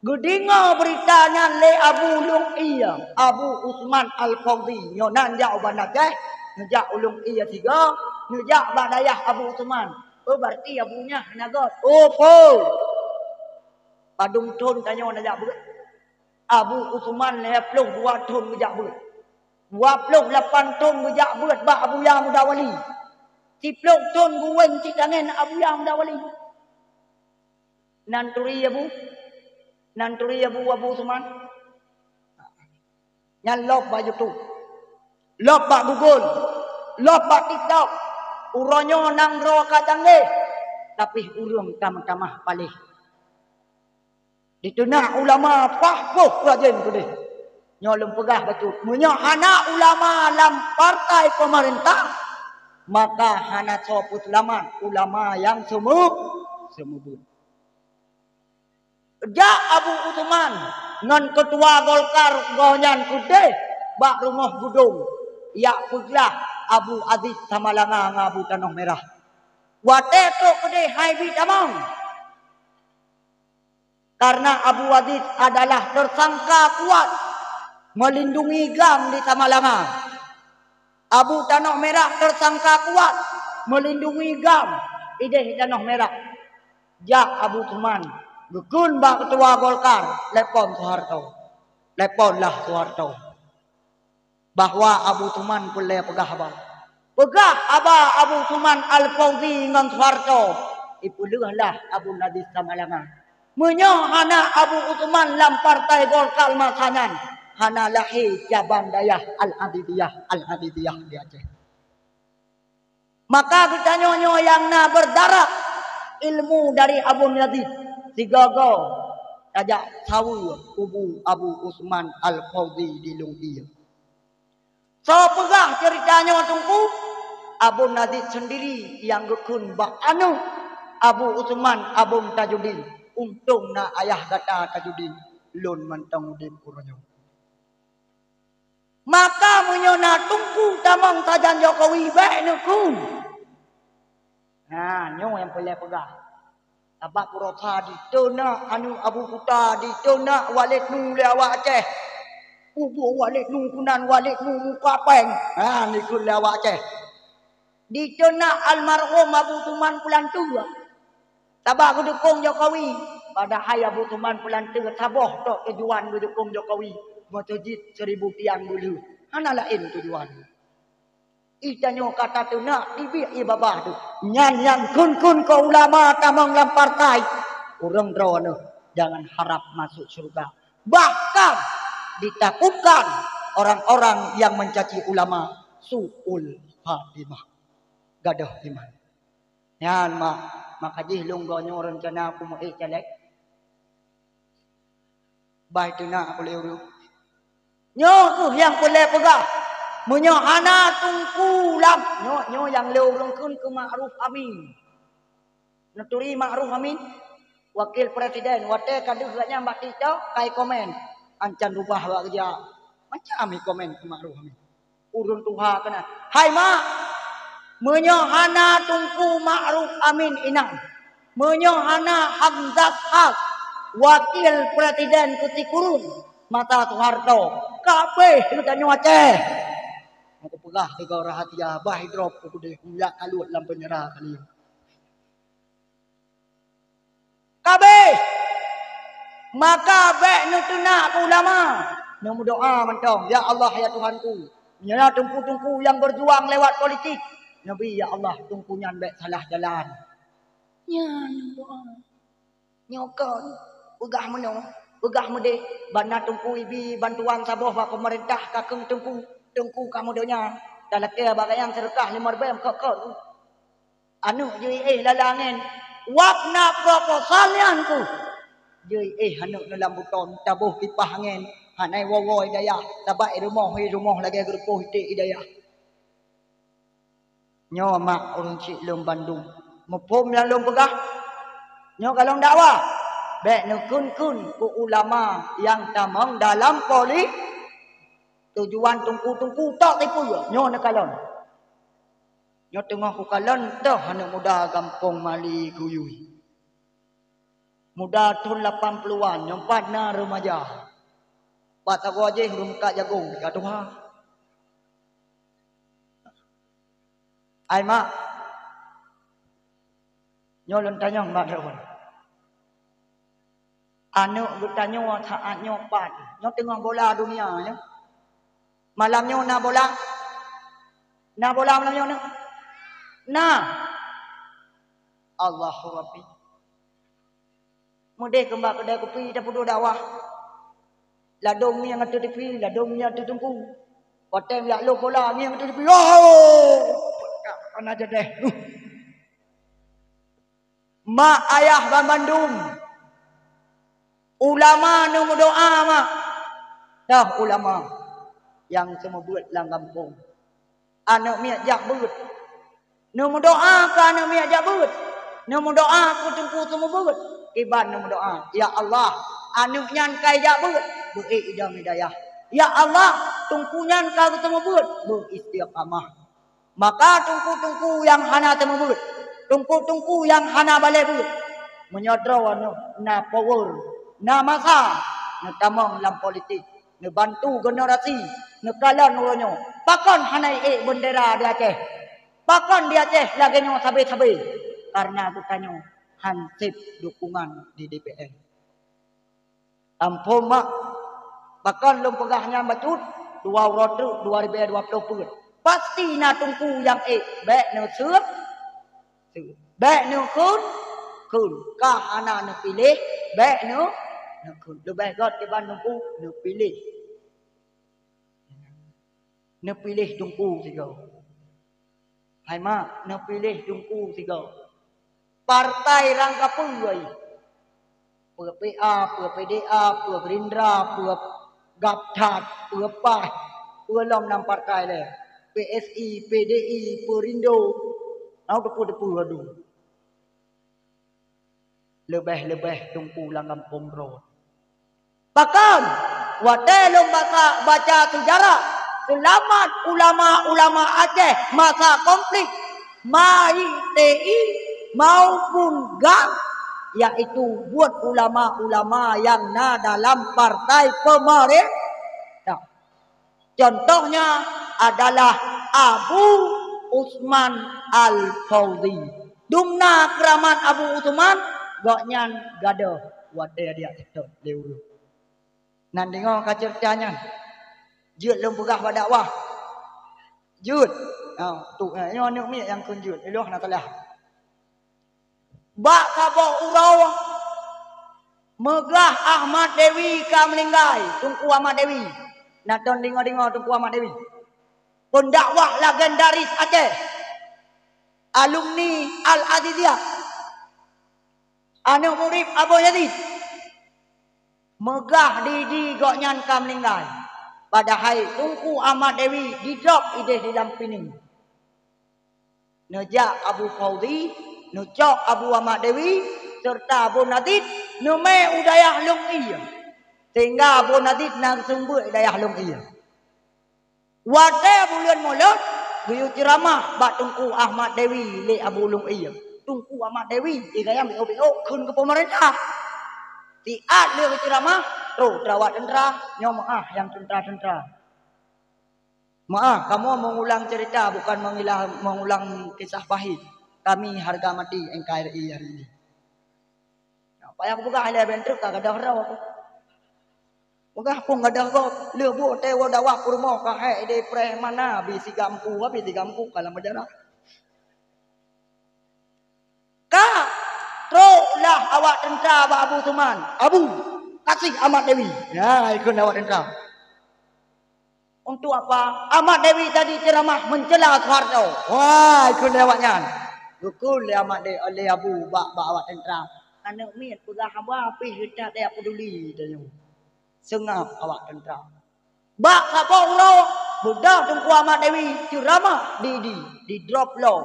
Geudeungoe beurita nyan lé Abu Lung Ie, Abu Usman Al-Fauzi, nyoe nan jak u Banda Aceh, neujak u Lung Ie sigoe, neujak bak dayah Abu Usman. Oh, berarti Abu nyan hana göt. Oh, phon! Padum thon tanyoe neujak beuet? Abu Usman lhèe ploh dua thon geujak beuet. Dua ploh lapan thon geujak beuet bak Abuya Muda Wali. Siplôh thôn geuwén cit tangen Abuya Muda Wali. Nan turi Abu, nan turi Abu, Abu Usman. Nyan lôb bak YouTube, lôb bak Google, lôb bak TikTok. Uroe nyoe nanggroe ka canggih, tapi ureuëng tamah-tamah paléh. Diteunak ulama paih boh rajin keudeh. Nyoe lôn peugah bacut, meunyoe hana ulama lam partai peumeurintah, maka hana soe peuseulamat ulama nyang seumeu-, seumeubuet. Jak Abu Usman ngon keutua Golkar gobnyan keudeh bak rumoh Gudong, jak peuglah Abu Aziz Samalanga ngon Abu Tanoh Mirah. Watée trok keudeh hai bi tamong. Karena Abu Aziz adalah tersangka kuat melindungi GAM di Samalanga. Abu Tanoh Mirah tersangka kuat melindungi GAM ideh Tanoh Mirah. Jak Abu Usman geukheun bak keutua Golkar, telepon Soeharto. Teleponlah Soeharto. Bahwa Abu Usman peureulée peugah haba. Peugah haba Abu Usman Al-Fauzi ngon Soeharto, ipeuleueh lah Abu Aziz Samalanga. Meunyoe hana Abu Usman lam Partai Golkar masa nyan, hana lahé cabang dayah Al-Aziziyah, Al-Aziziyah di Aceh. Maka geutanyoe nyoe nyang na berdarah ilmu dari Abu Yazid, sigoe-goe tajak saweue kubu Abu Usman Al-Fauzi di Lungdi. Soe peugah ceurita nyoe Teungku? Abu Yazid sendiri nyang geukheun bak aneuk Abu Usman, Abu Tajuddin, untông na ayah gata Tajuddin, lôn mantong udeb uroe nyoe. Maka meunyoe na Teungku tamong sajan Jokowi, bék neukheun. Nah, nyoe nyang peureulée peugah. Sabab purosa diteunak aneuk Abu Kuta, diteunak Walid Nu lé awak Aceh. Ubôh Walid Nu keunan Walid Nu muka péng. Ha, neukheun lé awak Aceh. Diteunak almarhum Abu Usman Pulanteue. Sabab geudukong Jokowi, padahai Abu Usman Pulanteue saboh tok tujuan geudukong Jokowi, meuseujid seribu tiang beulheueh, hana laén tujuan. Ih tanyoe ka tateunak dibiet ié babah teuh. Nyan nyang kheun-kheun keu ulama tamong lam partai, ureuëng droeneueh jangan harap masuk syeuruga. Bahkan ditakutkan orang-orang yang mencaci ulama, su'ul khatimah, gadôh iman. Nyan mak, maka jih lôn goe nyoe reuncana kumeuék caleg. Bah teunak aku lé ureuëng. Nyoe kheueh nyang peureulée peugah. Meunyoe hana Teungku lam, nyoe, nyoe nyang lé ureuëng kheun keu Ma'ruf Amin. Neuturi Ma'ruf Amin, wakil presiden, watée ka deuh gobnyan bak TikTok, kai komen, ancan rubah awak geujak. Macam i komen keu Ma'ruf Amin. Ureuëng tuha keunan. Hai mak, meunyoe hana Teungku Ma'ruf Amin inan, meunyoe hana Hamzat Has, wakil presiden keu sikureueng masa Soeharto, ka abéh geutanyoe Aceh. Meupeugah sigoe rahasia, bah idrop keu keudeh, jak kaluet lam peunjara kalian. Ka abéh. Maka bék neuteunak keu ulama. Neumeudoa mantong, "Ya Allah, ya Tuhanku, meunyoe na teungku-teungku nyang berjuang lewat politik, neubi, ya Allah, teungku nyan bék salah jalan." Nyan doa. Nyoe kon, peugah meunoe, peugah meudeh, ban na teungku ibi bantuan saboh bak peumeurintah ka kheun teungku, teungku ka meudonya, talakée bak gobnyan seudeukah limong ribée meukeue-keue. Aneuk jeuet éh lala angén, wab na proposal nyan keuh. Jeuet éh aneuk nyoe lam beuton, taboh kipah angén, hana woe-woe dayah, sabab i rumoh, i rumoh lagée geurupoh iték i dayah. Nyoe mak ureuëng chik lôn bandum, muphom nyang lôn peugah. Nyoe ka lôn dakwah, bék neukheun-kheun keu ulama nyang tamong dalam poli-, tujuan teungku-teungku tok tipeue. Nyoe neukalon. Nyoe teungoh kukalon toh aneuk muda gampông Mali Guyui. Muda thon lapan puluhan, nyoe pat na remaja. Pat sagoe jih ureuëng meukat jagong ka tuha. Ai mak, nyoe lôn tanyong bak droe. Aneuk geutanyoe saát nyoe pat, nyoe teungoh bola dunia nyoe. Malam nyoe na bola? Na bola malam nyoe na? Nah, Allahu Rabbi. Meudeh keumbak keudè kupi tapeuduek dakwah. Ladôm ngieng ateueh T V, ladôm ngieng ateueh teungku. Watèe jak lôn bola ngieng ateueh T V. Oh! Ka na jadeh. Mak ayah banmandum. Ulama neumeudoa, mak. Dah ulama nyang seumeubeuet lam gampông. Aneuk miet jak beuet. Neumeudoa keu aneuk miet jak beuet. Neumeudoa keu teungku seumeubeuet. Kiban neumeudoa, "Ya Allah, aneuk nyan ka jak beuet, beu ék idong hidayah. Ya Allah, teungku nyan ka geuseumeubeuet, beu istiqamah." Maka teungku-teungku nyang hana seumeubeuet, teungku-teungku nyang hana balèe beuet, meunyoe droe na power, na masa, neutamong lam politik, neubantu generasi neukalon uroe nyoe. Pakon hana ék bendera di Aceh? Pakon di Aceh lagèe nyoe sabé-sabé? Kareuna geutanyoe han sép dukungan di D P R. Ampôn, mak, pakon lôn peugah nyan bacut, dua uroe treuk dua ribèe dua ploh peuet. Pasti na teungku nyang ék, bèk neuseuet, seuet. Bèk neukheun, kheun. Ka hana neupiléh, bèk neu-, neukheun. Leubeh gèt kiban teungku neupiléh. Neupiléh teungku sigoe. Hai mak, neupiléh teungku sigoe. Partai rang kapeue? Peue P A, peue P D A, peue Gerindra, peue GAPTHAT, peue PAS, peue lom nan partai lé. P S I, P D I, Perindo. Nyoe teupeu-teupeu aduh. Leubeh-leubeh teungku lam gampông droe. Pakon? Watèe lôn baca, baca seujarah, seulamat ulama-ulama Aceh masa konflik, baik T I maupun GAM, yaitu buet ulama-ulama nyang na dalam partai pemerintah. Contohnya adalah Abu Usman Al-Fauzi. Dumna keuramat Abu Usman, gobnyan gadôh watèe diak seutôt lé ureueng. Nan deungö ka ceurita nyan. Jeuet lôn peugah bak dakwah. Jeuet. Ha, tu, eh, nyoe aneuk miet nyang kheun jeuet. Ilôn hana salah. Bak saboh uroe, meugah Ahmad Dewi ka meuninggai, Teungku Ahmad Dewi. Na ton deungö-deungö Teungku Ahmad Dewi. Pendakwah legendaris Aceh. Alumni Al-Aziziyah. Aneuk murit Abu Yazid. Meugah di, di gobnyan ka meuninggai. Padahai Teungku Ahmad Dewi jidrop idéh di lam pineung. Neujak Abu Fauzi, neucok Abu Ahmad Dewi, seureuta Abu Nazid, neumè u dayah Lông Ie. Sehingga Abu Nazid na geuseumeubeuet dayah Lông Ie. Watèe buleuen Molot, geuyue ceuramah bak Teungku Ahmad Dewi lé Abu Lông Ie. Teungku Ahmad Dewi, igayang biôk-biôk kheun keu peumeurintah. Siat lheueh geuceuramah, trôh teurawat teuntra, nyoe meu'ah nyang teuntra-teuntra. Meu'ah, kamoe meungulang ceurita, bukan mengilah-, mengulang kisah pahit. Kami harga mati N K R I hari ini. Nah, payah kupeugah ilèe, bèk treuk ka gadôh droe. Peugah phon gadôh gob, lheueh buet teuh woe dakwah peurumoh ka hék idéh preh mana, bi siga meuku, bi siga meuku ka lam penjara. Ka trôh lah awak teuntra bak Abu Usman, "Abu, kasih Ahmad Dewi." Ya, ikheun awak teuntra. "Untuk apa?" "Ahmad Dewi tadi ceramah mencela Soeharto." Wah, ikheun lé awak nyan. Geukheun lé Ahmad De-, lé Abu bak, bak awak teuntra. Aneuk miet peugah haba pih geutak, tajak peuduli tanyoe. Seungab awak teuntra. Bak saboh uroe, beudôh Teungku Ahmad Dewi ceuramah di, di, di drop lom.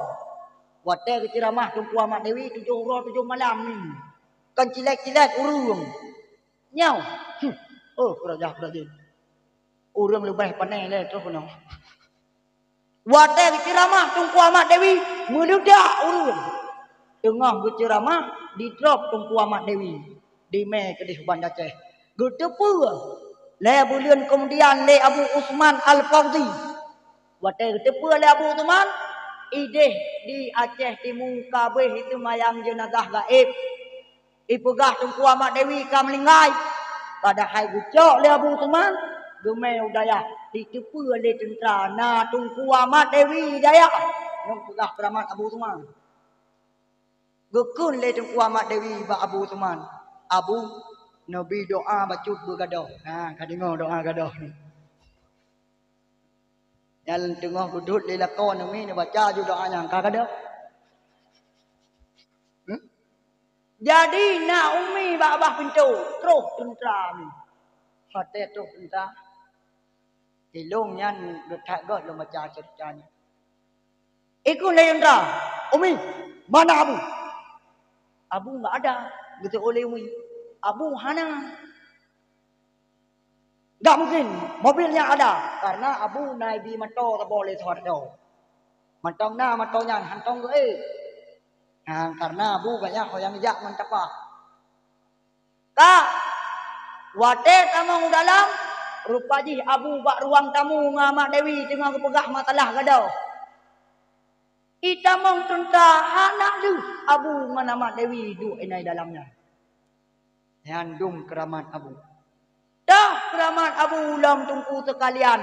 Watèe geuceuramah Teungku Ahmad Dewi tujoh uroe tujoh malam ni. Kon cilét-cilét ureueng. Nyoe. Huh. Oh, keurajah-keurajah. Ureueng leubeh pané lé troh keunoe. Watèe geuceuramah Teungku Ahmad Dewi, meuleudak ureueng. Teungoh geuceuramah, didrop Teungku Ahmad Dewi, dimè keudéh u Banda Aceh. Geuteupeue lhèe buleuen keumudian lé Abu Usman Al-Fauzi. Watèe geuteupeue lé Abu Usman, idéh di Aceh Timu ka abéh iseumayang jeunazah gaéb. Ipeugah Teungku Ahmad Dewi ka meuninggai. Padahai geucok lé Abu Usman, geumè u dayah, jiteupeue lé teuntra na Teungku Ahmad Dewi dayah. Nyoe peugah keuramat Abu Usman. Geukheun lé Teungku Ahmad Dewi bak Abu Usman, "Abu, neubi doa bacut beugadôh." Nah, ka deungoe doa gadôh nyoe. Nyang teungoh geudhôt lé lakoe neumi neubaca ju doa nyan ka gadôh. Hmm? Jadi na umi bak babah pintoe, troh teuntra mi. Watèe troh teuntra, ilôn nyan geuthat göt lôn baca ceurita nyan. Ikheun lé teuntra, "Umi, mana Abu?" "Abu nggak ada," geuteupeue lé umi. "Abu hana." Nggak mungkin, mobil nyan ada, karena Abu na ibi moto saboh lé soe droe. Mantong na moto nyan, hantong geuék. Nah, karena Abu banyak ho nyang jak ngon tapa. Ka, watèe tamong u dalam, rupa jih Abu bak ruang tamu ngon Amat Dewi teungoh geupeugah masalah gadôh. Itamong teuntra hana lheueh Abu ngon Amat Dewi duek inan dalam nyan. Nyan dum keuramat Abu. Toh keuramat Abu lom Teungku seukalian,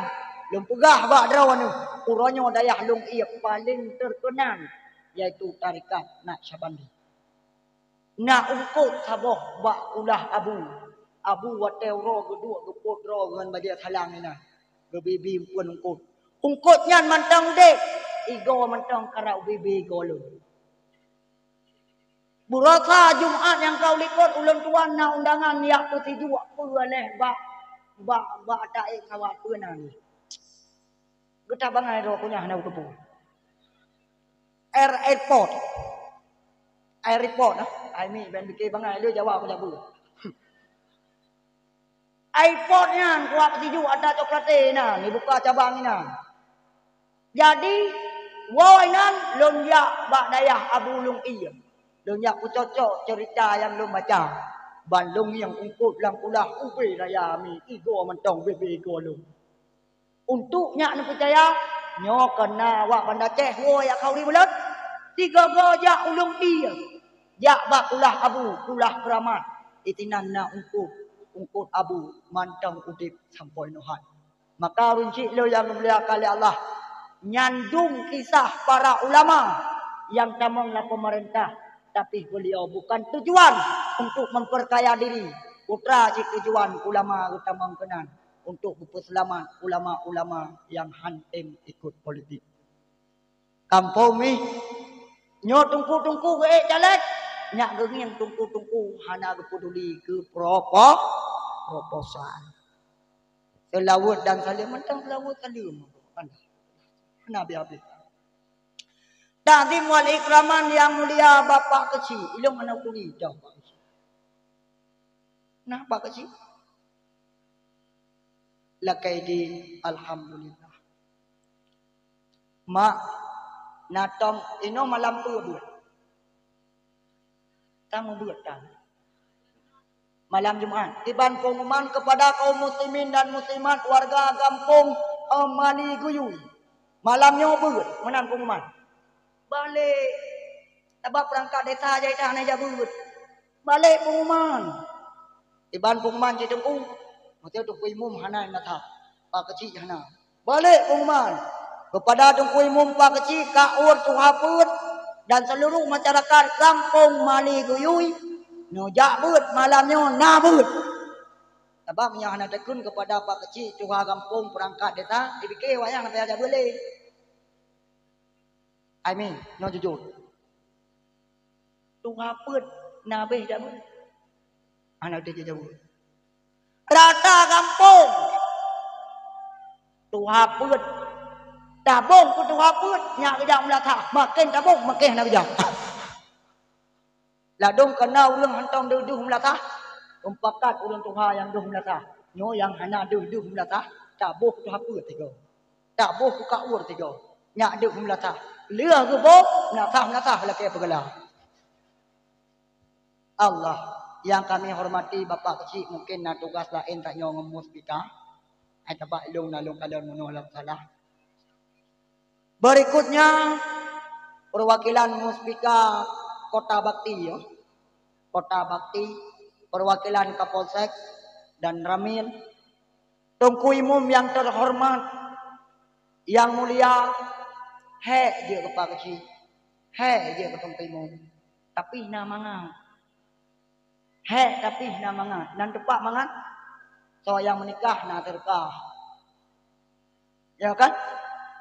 lôn peugah bak droeneuh, uroe nyoe dayah Lông Iéb paleng terkenal, yaitu tarekat Naqsyabandi. Na eungkôt saboh bak kulah Abu. Abu watèe uroe geuduek geupôt droe ngon bajèe salang inan. Geubi-bi eumpeuen eungkôt. Eungkôt nyan mantong udép, igoe mantong karap ubé-bé igoe lôn. Baroesa Jumat nyang ka u likot ulôn tuan na undangan jak peusijuek peue lé bak, bak, bak taék sawat peue nan. Geutak bangai droe kunyah na u teupeu. Air, airport. Airport, nah. Ai mi, ben pike bangai lé Jawa aku jabu. Airport nyan kuat sijuek ata coklat inan, dibuka cabang inan. Jadi, woe inan lôn jak bak dayah Abu Lông Iéb. Lôn jak peucocok ceurita nyang lôn baca. Ban lôn ngieng eungkôt lam kulah ubé raya mi, igoe mantong ubé-bé igoe lôn. Untuk nyak neupeucaya, nyoe keunan awak Banda Aceh woe jak khauri buleuen, sigoe-goe jak u Lông Iéb, jak bak kulah Abu, kulah keuramat, disinan na eungkôt, eungkôt Abu mantong udép sampoe nyoe hat. Maka ureueng chik lôn nyang geumuliakan lé Allah, nyan dum kisah para ulama nyang tamong lam peumeurintah, tapi beuliau bukan tujuan untuk memperkaya diri, putra cit tujuan ulama geutamong keunan untuk geupeuseulamat ulama-ulama nyang han tem ikot politik. Kampông mi, nyoe teungku-teungku geuék caleg, nyak geungieng teungku-teungku hana geupeuduli keu propo-, proposal. Seulaweuet dan saleuem, mantong seulaweuet saleuem. Hana, hana habéh-habéh. Takzim wal ikraman nyang mulia Bapak Keuchik, ilôn hana kuri teuh Bapak Keuchik. Nah, Pak Keuchik. Lakée di alhamdulillah. Mak, na tom inoe malam peue beuet? Tamubeuet tan. Malam Jumat, iban pengumuman kepada kaum muslimin dan muslimat warga gampông, eh, Mali Guyui. Malam nyoe beuet, meunan pengumuman. Balek, sabab peurangkat desa jai that hana jabeuet. Balek pengumuman. Iban pengumuman cit teungku. Maksud teungku imum hana nyata. Pak Keuchik hana. Balek pengumuman. Kepada teungku imum Pak Keuchik, Kak Ur, tuha peuet dan seluruh masyarakat gampông Mali Guyui, neujak beuet malam nyoe na beuet. Sabab meunyoe hana takheun kepada Pak Keuchik, tuha gampông, peurangkat desa, dipike wayang hana tajak beuet lé. Ai mi, nyoe jujur. Tuha peuet na béh jak beuet. Hana udeh jijaweueb. Rata gampông. Tuha peuet. Tabong keu tuha peuet, nyak geujak meulasah. Maken tabong, maken hana geujak. Ladôm kana ureuëng hantom deuh-deuh meulasah, mupakat ureuëng tuha nyang deuh meulasah. Nyoe nyang hana deuh-deuh meulasah, taboh tuha peuet sigoe. Taboh keu Kak Ur sigoe. Nyak deuh meulasah. Lheueh geuboh, meulasah-meulasah lakée peugala. Allah, nyang kami hormati Bapak Keuchik, mungken na tugas laén tanyoe ngon muspika. Hai tabak ilong na lôn kalon meunoe lam salah. Berikutnya, perwakilan Muspika Kota Bakti, ya. Kota Bakti, perwakilan Kapolsek dan Ramil, Teungku Imum yang terhormat, yang mulia, Hék jeuet keu pak keuchik, hék jeuet keu teungku imum, tapi na mangat. Hék tapi na mangat. Nan teumpat mangat, soe nyang meunikah na seudeukah. Ya kan?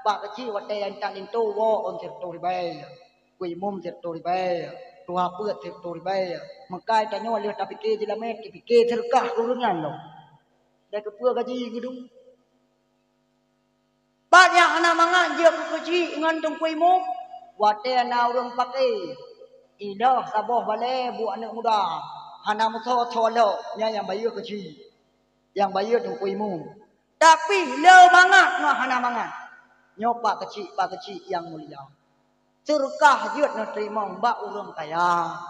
Pak keuchik watèe nyang that linto woe ôn sireutôh ribèe, teungku imum sireutôh ribèe, tuha peuet sireutôh ribèe. Meukai tanyoe lheueh tapike jeulamèe, tapike seudeukah keu ureueng nyan lom. Dai keupeue gaji geudong. Pat nyang hana mangat jeuet keu keuchik ngon teungku imum, watèe na ureueng paké, ilôh saboh balèe buet aneuk muda, hana meusoe-soe lom, nyan nyang bayeue keuchik, nyang bayeue teungku imum. Tapi le mangat ngon hana mangat, nyoe pak keuchik, pak keuchik nyang mulia. Seudeukah jeuet neuteurimong bak ureueng kaya.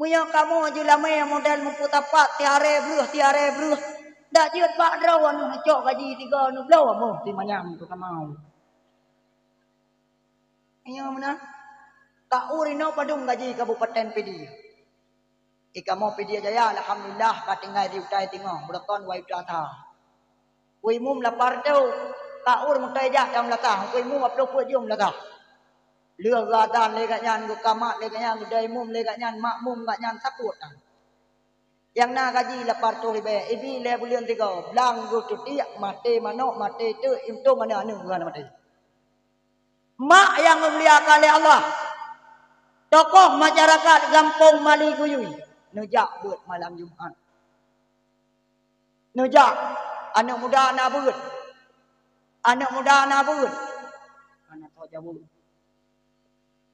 Meunyoe kamoe jeulamèe model meupeusapat tiaré breuh, tiaré breuh, dak jeuet bak droe neuh cok gaji tiga neubloe boh simanyam keu kamoe. Nyoe meunan, ka ureueng inoe padum gaji Kabupaten Pidie. Di kamoe Pidie Jaya, alhamdulillah, ka tinggai sijuta singoh, beureuton dua juta sa. Teungku imum lapan reutôh, ka ureueng meutai jak tam lasah, teungku imum dua ploh peuet jeuem lasah. Lheueh geuazan lé gobnyan, geukamat lé gobnyan, geudai imum lé gobnyan, makmum gobnyan sapeue tan. Nyang na gaji lapan reutôh ribèe, ibi lé buleuen tiga, blang geuh teutiek, maté manok, maté teuk, untông aneuk-aneuk geuh hana maté. Mak nyang geumuliakan lé Allah, tokoh masyarakat gampông Mali Guyui, neujak beuet malam Jumat. Neujak, aneuk muda na beuet. Aneuk muda na beuet. Hana soe jaweueb.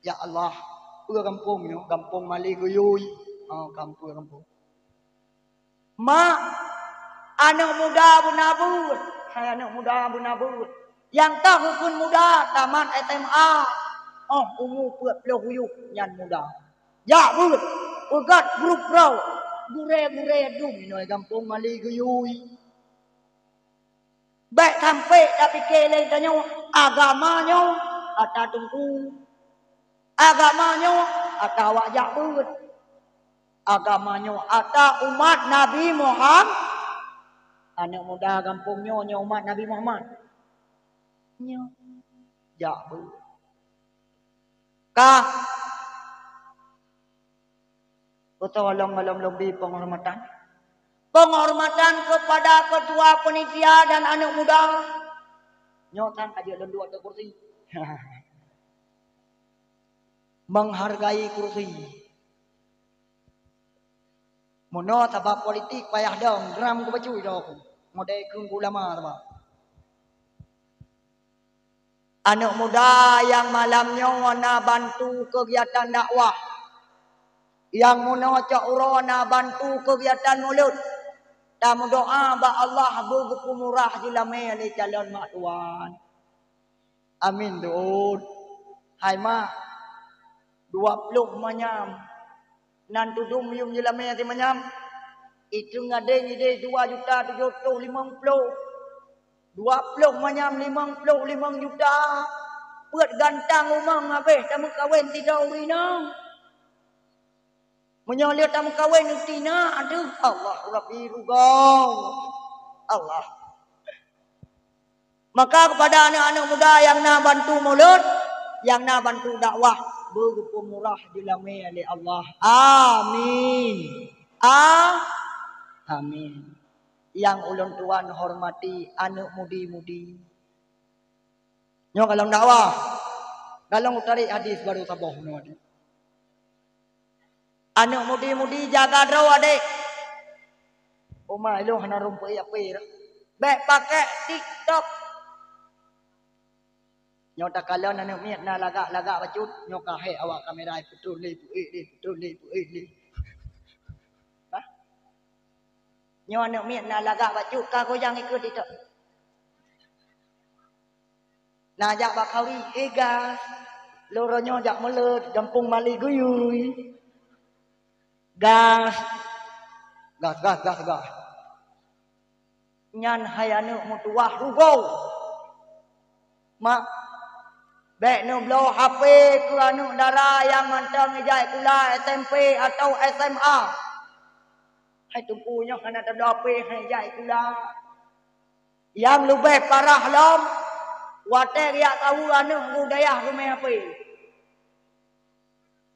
Ya Allah, peue gampông nyoe? Gampông Mali Guyui. Oh, gampông, gampông. Mak, aneuk muda beuna beuet. Hai aneuk muda beuna beuet. Nyang toh geukheun muda, tamat S M A. Oh, umu peuet ploh yup nyan muda. Jak beuet, peugöt grup droe, gurèe-gurèe dum inoe gampông Mali Guyui. Bèk sampé tapike lé tanyoe, agama nyoe ata teungku. Agama nyoe ata awak jak beuet. Agama nyoe ata umat Nabi Muham-, aneuk muda gampông nyoe, nyoe umat Nabi Muhammad. Nyoe jak beuet. Ka. Beutôi lom-lom lom bi penghormatan. Penghormatan kepada ketua panitia dan aneuk muda. Nyoe tan ka jeuet lôn duek ateueh kursi. Menghargai kursi. Meunoe sabab politik payah dong, gram keu bacut idong. Modai keu ulama sabab. Aneuk muda nyang malam nyoe na bantu keugiatan dakwah. Nyang meunoe cok uroe na bantu keugiatan mulod. Tameudoa bak Allah beugeupeumurah jeulamé lé calon mak tuan. Amin, du'un. Hai mak, dua ploh manyam. Nan tudum yum jeulamé simanyam. Iteueng adéng idéh dua juta tujoh reutôh limong ploh. Dua ploh manyam limong ploh limong juta. Peuet gantang umong habéh tameukawen sidroe ureueng inong. Meunyoe lheueh tameukawen tina, aduh, Allah Rabbi rugoe. Allah. Maka kepada aneuk-aneuk muda nyang na bantu mulod, nyang na bantu dakwah, beugeupeumurah jeulamé lé Allah. Amin. A-, amin. Nyang ulôn tuan hormati aneuk mudi-mudi. Nyoe ka lôn dakwah. Ka lôn tarek hadis barô saboh nyoe. Aneuk mudi-mudi jaga droe adék. Oma ilôn hana rumpok HP dah. Bèk pakai TikTok. Nyoe takalon aneuk miet na lagak-lagak bacut, nyoe ka hék awak kamera peutrôn lé, peuék lé, peutrôn lé, peuék lé. Hah? Nyoe aneuk miet na lagak bacut ka goyang ikeue TikTok. Na jak bak khauri, "Eh, gas, lôn roh nyoe jak mulod gampông Mali Guyui." Gas. Gas, gas, gas, gas. Nyan hai aneuk meutuwah rugoe. Mak, bèk neubloe HP keu aneuk dara nyang mantong ijak sikula SMP atawa SMA. Hai teungku nyoe hana tabloe HP hai ijak sikula. Nyang leubeh parah lom, Watée geujak saweue aneuëk u dayah geumé hapé.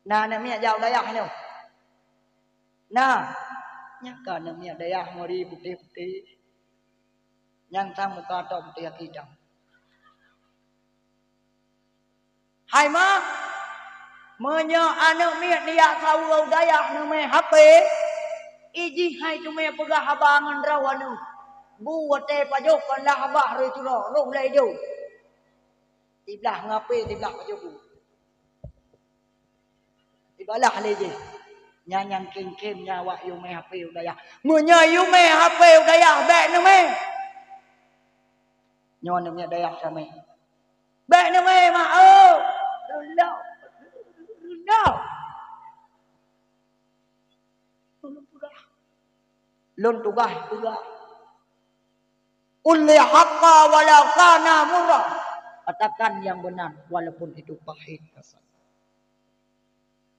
Na aneuëk miet jak u dayah nyoe? Na. Nyan ka aneuëk miet dayah meuri putéh-putéh. Nyan sang muka tok putéh aki tam. Hai ma, meunyoe aneuëk miet neujak saweue u dayah neumé hapé, ijih hai teumé peugah haba ngon droe aneuëk. Bu watée pajoh kon lah haba rhoi turoe, roh lé idong. Siblah ngon hapé, siblah pajoh bu. Ibalah lé jih. Nyan nyang khem-khem nyan awak yue mé hapé u dayah. Meunyoe yue mé hapé u dayah, bék neumé. Nyoe aneuëk miet dayah ramé. Bék neumé, mak, oh. Reuloh. Reuloh. Lôn tugaih peugah. Qul haqqa walau kana murra. Katakan yang benar walaupun itu pahit rasanya.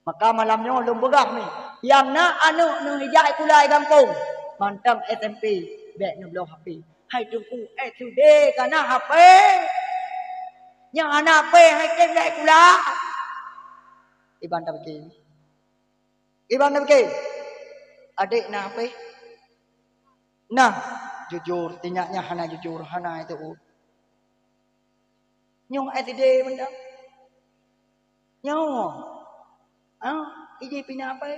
Maka malam nyoe lôn peugah mi, nyang na aneuëk neuh ijak sikula i gampông, mantong S M P, bék neubloe hapé. Hai Teungku, S D ka na hapé. Nyang hana hapé hai tem jak sikula. Iban tapike. Iban tapike. Adek na hapé? Nah, jujur, tinyak nyan hana jujur, hana itu. Nyang S D mantong. Nyoe. Ha? Ijih pih na hapé?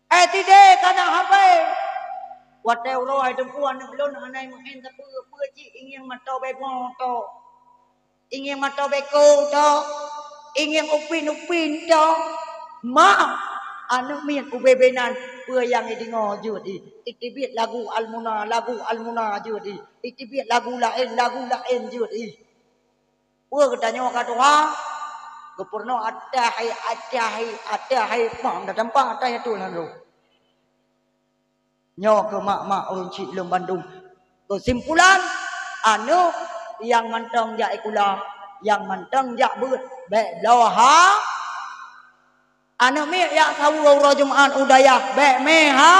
S D ka na hapé. Watée uroe hai Teungku aneuëk lôn hana meu'en sapeue-peue cit, ingieng mata bebo to. Ingieng mata beko to. Ingieng upin-upin to. Ma, aneuëk miet ubé-bé nan, peue nyang ideungoe jeuet i. Iteubiet lagu Al-Muna, lagu Al-Muna jeuet i. Iteubiet lagu laén, lagu laén jeuet i. Peue geutanyoe ka tuha? Geupeurunoe atahi, atahi, atahi, pah, dah tampak atahi tu lalu. Nyoe keuh mak-mak ureuëng chik lôn bandum. Keusimpulan, aneuëk nyang mantong jak sikula, nyang mantong jak beuet, bék bloe ha. Aneuëk miet jak saweue uroe Jumat u dayah, bék mé ha.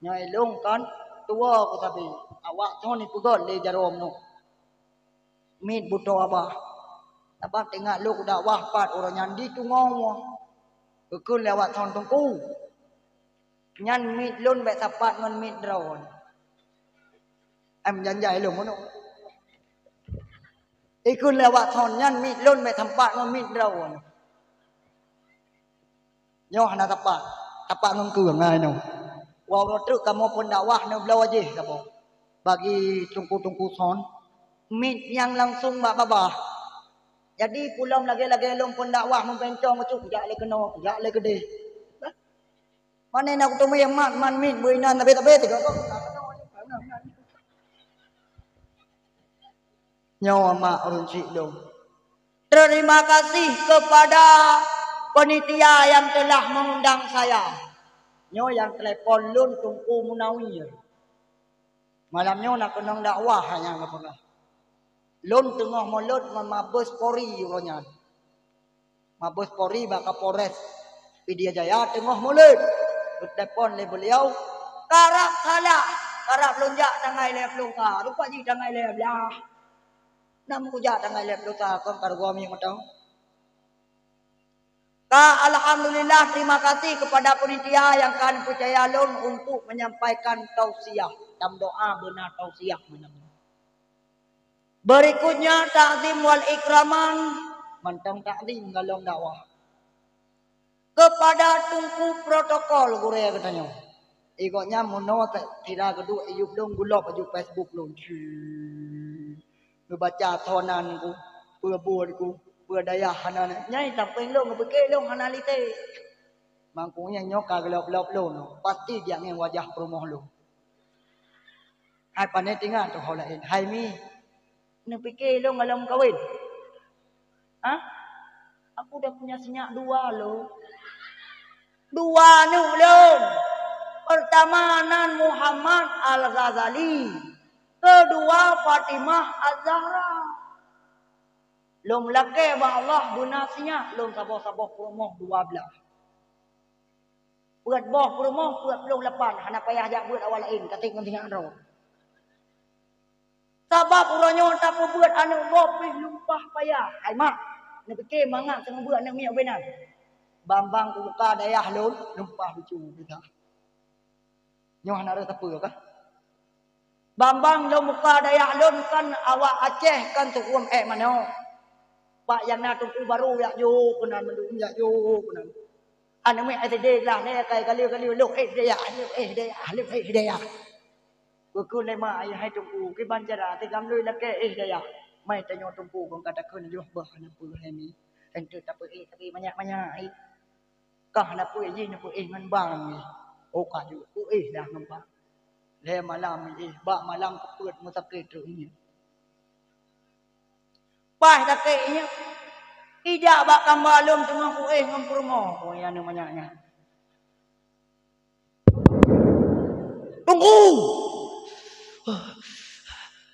Nyoe ilong kan tuwo kutabi. Awak thon ipeugöt lé jaroe meunoe. Miet beutoe babah. Sabab teuingat lôn dakwah pat uroe nyan di Tungoh. Geukheun lé awak thon Teungku. Nyan miet lôn bék sapat ngon miet droe. Em janjai lôn meunoe. Ikheun lé awak thon nyan miet lôn bék sapat ngon miet droe. Nyoe hana sapat, sapat ngon keueng ai nyoe. Wah uroe treuk kamoe phon dakwah neubloe jih saboh. Bagi teungku-teungku son, miet nyang langsung bak babah. Jadi pulom lagée-lagée lôn phon dakwah meubencong meucuk jak lé keunoe, jak lé keudeh. Pane na kuteumé mat man miet beu inan tabe-tabe tiga. Nyoe mak ureuëng chik lôn. Terima kasih kepada panitia yang telah mengundang saya. Nyoe nyang telepon lôn Teungku Munawir. Malam nyoe na keunong dakwah nyang geupeugah. Lôn teungoh mulod ngon Mabes Polri uroe nyan. Mabes Polri bak Kapolres Pidie Jaya teungoh mulod. Geutelepon lé beliau, karab salah, karab lôn jak tanggai lhée ploh sa, rupa jih tanggai lhée blah. Nam kujak tanggai lhée ploh sa kon ka rugoe miyueb mantong. Ka alhamdulillah, terima kasih kepada panitia yang ka neupercaya lôn untuk menyampaikan tausiah. Tam doa beuna tausiah meunan. Berikutnya, takzim wal ikraman, mantong takzim golom dakwah. Kepada Teungku Protokol gurée geutanyoe. Igoe nyan meunoe sira geuduek iyueb lôn gulop baju Facebook lôn. Cui. Neubaca sonan ku, peue buet ku, peue dayah hana na. Nyai tapeng lôn, geupike lôn hana lite. Mangkong nyan nyoe ka geulop-lop lôn, pasti jak ngieng wajah peurumoh lôn. Hai pane tingat teuh ho laén, hai mi. Neupike lôn ngon lôn meukawen. Hah? Aku dah punya sinyak dua lôn. Dua aneuk lôn. Pertama nan Muhammad Al-Ghazali. Kedua Fatimah Az-Zahra. Lôn lakée bak Allah beuna sinyak lôn saboh-saboh peurumoh dua blaih. Peuet boh peurumoh, peuet ploh lapan, hana payah jak beuet awak laén, katik ngon sinyak droe. Sabab uroe nyoe tapeubeuet aneuk gob pih lumpah payah. Hai mak, neupike mangat seumeubeuet aneuk miet ubé nan. Bang-bang u muka dayah lôn, lumpah lucu geuh. Nyoe hana rhot sapeue kah? Bang-bang lôn muka dayah lôn kan awak Aceh kan sukuem ék manok. Bak nyang na teungku barô jak jok keunan mandum, jak jok keunan. Aneuk miet S D lah lé kai kali-kali lôn éh dayah, lôn éh dayah, lôn éh dayah. Geukheun lé mak ayah hai teungku, kiban cara tigam lôn lakée éh dayah. Mai tanyoe teungku kon ka takheun yoh bah hana peue hai mi. Enteuk tapeuéh tapi manyak-manyak ai. Kah na peue jih na peue éh ngon bang jih. Oh ka jeuet peue éh dah ngon bang. Lhée malam jih bak malam keupeuet meusakét trok nyan. Paih sakét nyan. Ijak bak kamba lôn teungoh peue éh ngon peurumoh. Oh ya na manyak nyan. Tunggu!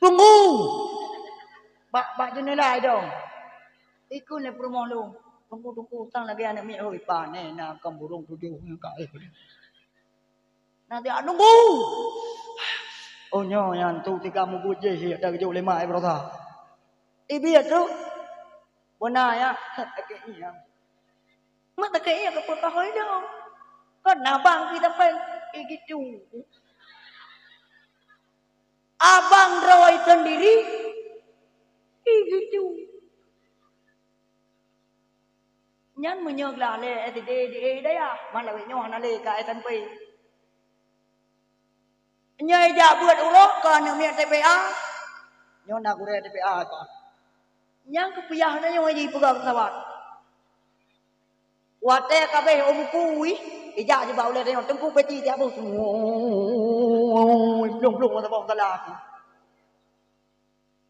Tunggu! Bak, bak jeunela idong. Ikun lé peurumoh lôn. Tunggu, tunggu, sang lagée aneuk miet hôi, pane na keu burông tujoh nyang ka éh. Nanti, ah, tunggu! Oh, nyoe nyan tu tika mubuet jih, ada geujok lé mak ai beurasa. Ibiet tu. Beuna ya. Mak takée iya keupeue ka hôi dong. Kon abang kita pen igitu. Abang droe sendiri igitu. Nyan meunyoe glah lé S D di Hidayah, man lawét nyoe hana lé ka S M P. Nyoe jak beuet uroe ka aneuk miet T P A. Nyoe na gurée T P A ka. Nyang keupiah na nyoe jipeugah pesawat. Watée ka béh ôk buku wih, ijak jibak ulée tanyoe teungku peci tiak boh. Blong-blong mata boh tala aku.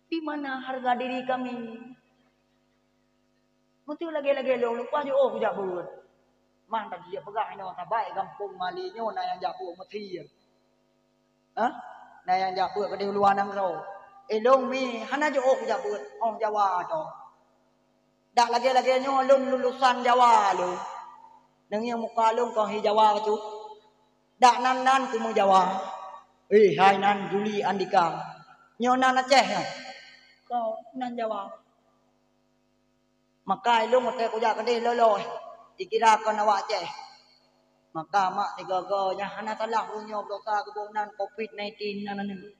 Di mana harga diri kami? Meuteu lagée-lagée lôn leupah jiôh kujak beuet. Mah tajak peugah inoe sabai gampông Mali nyoe na nyang jak beuet meuthi. Hah? Na nyang jak beuet keudeh luwa nanggroe. Ilôn mi hana jiôh kujak beuet, ôh Jawa to. Dak lagée-lagée nyoe lôn lulusan Jawa lôn. Neungieng muka lôn kon hi Jawa bacut. Dak nan-nan timu Jawa. Eh, hai nan Juli Andika. Nyoe nan Aceh nyoe. Kon nan Jawa. Maka ilôn watée kujak keudeh loloh, ikira kon awak Aceh. Maka mak sigoe-goe nyang hana salah uroe nyoe beurasa geuboh nan covid nineteen nan aneuk.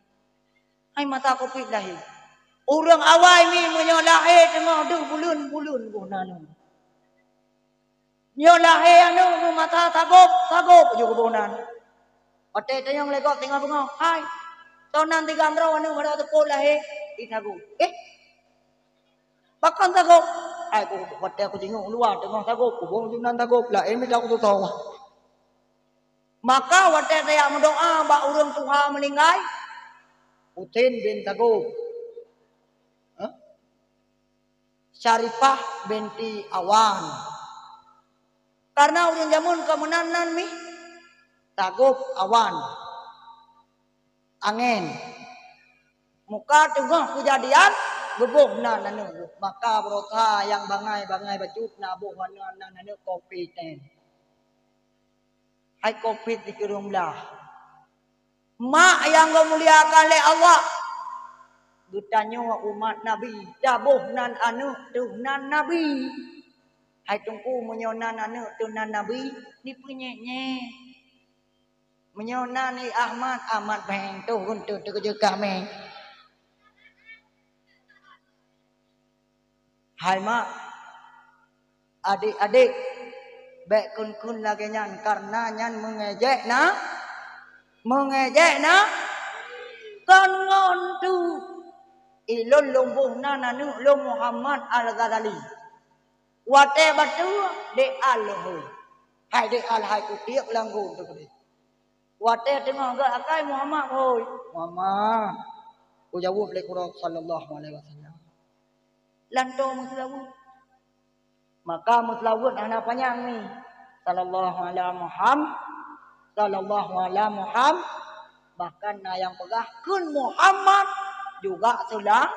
Hai masa covid lahé. Ureuëng awai mi meunyoe lahé teungoh deuh buleuen-buleuen boh nan. Nyoe lahé aneuk meumata sagop-sagop ju geuboh nan. Watée tanyong lé gob teungoh beungoh, "Hai, soe nan tigam droe aneuk mada teupot lahé?" Di sagop. Eh, Pakon sagop? Ai ku watée ku jingok luwa teungoh sagop, kuboh ju nan sagop, laén mita kututoe. Maka watée tajak meudoá bak ureuëng tuha meuninggai, Husein bin Sagop, eh? Syarifah binti Awan. Karena ureuëng jameun ka meunan nan mi, Sagop Awan. Angén. Muka teungoh keujadian, geuboh nan aneuk. Maka beurasa nyang bangai-bangai bacut na boh aneuk nan aneuk covid nyan. Hai covid sikureueng blah. Mak nyang geumuliakan lé Allah, geutanyoe umat Nabi, taboh nan aneuk teuh nan Nabi. Hai teungku, meunyoe nan aneuk teuh nan Nabi, dipeunyét-nyét. Meunyoe na ni Ahmad, Ahmad beng toh guntur teukeujeuet kah meng. Hai mak, adik-adik, bék kheun-kheun lagée nyan, karna nyan meungejek na, meungejek na, kon ngon tu. Ilôn lôn boh nan aneuk lôn Muhammad Al-Ghazali. Watée bateue, dek al lôn hôi. Hai dek al hai kutiek langgong teuh keudeh. Watée teungoh gét akai Muhammad hôi, "Muhammad," kujaweueb lé Qur'an sallallahu alaihi wasallam. Lanto meuseulaweuet. Maka meuseulaweuet hana panyang ni. Sallallahu ala Muham-, sallallahu ala Muham-, bahkan na nyang peugah kheun Muhammad juga seula-,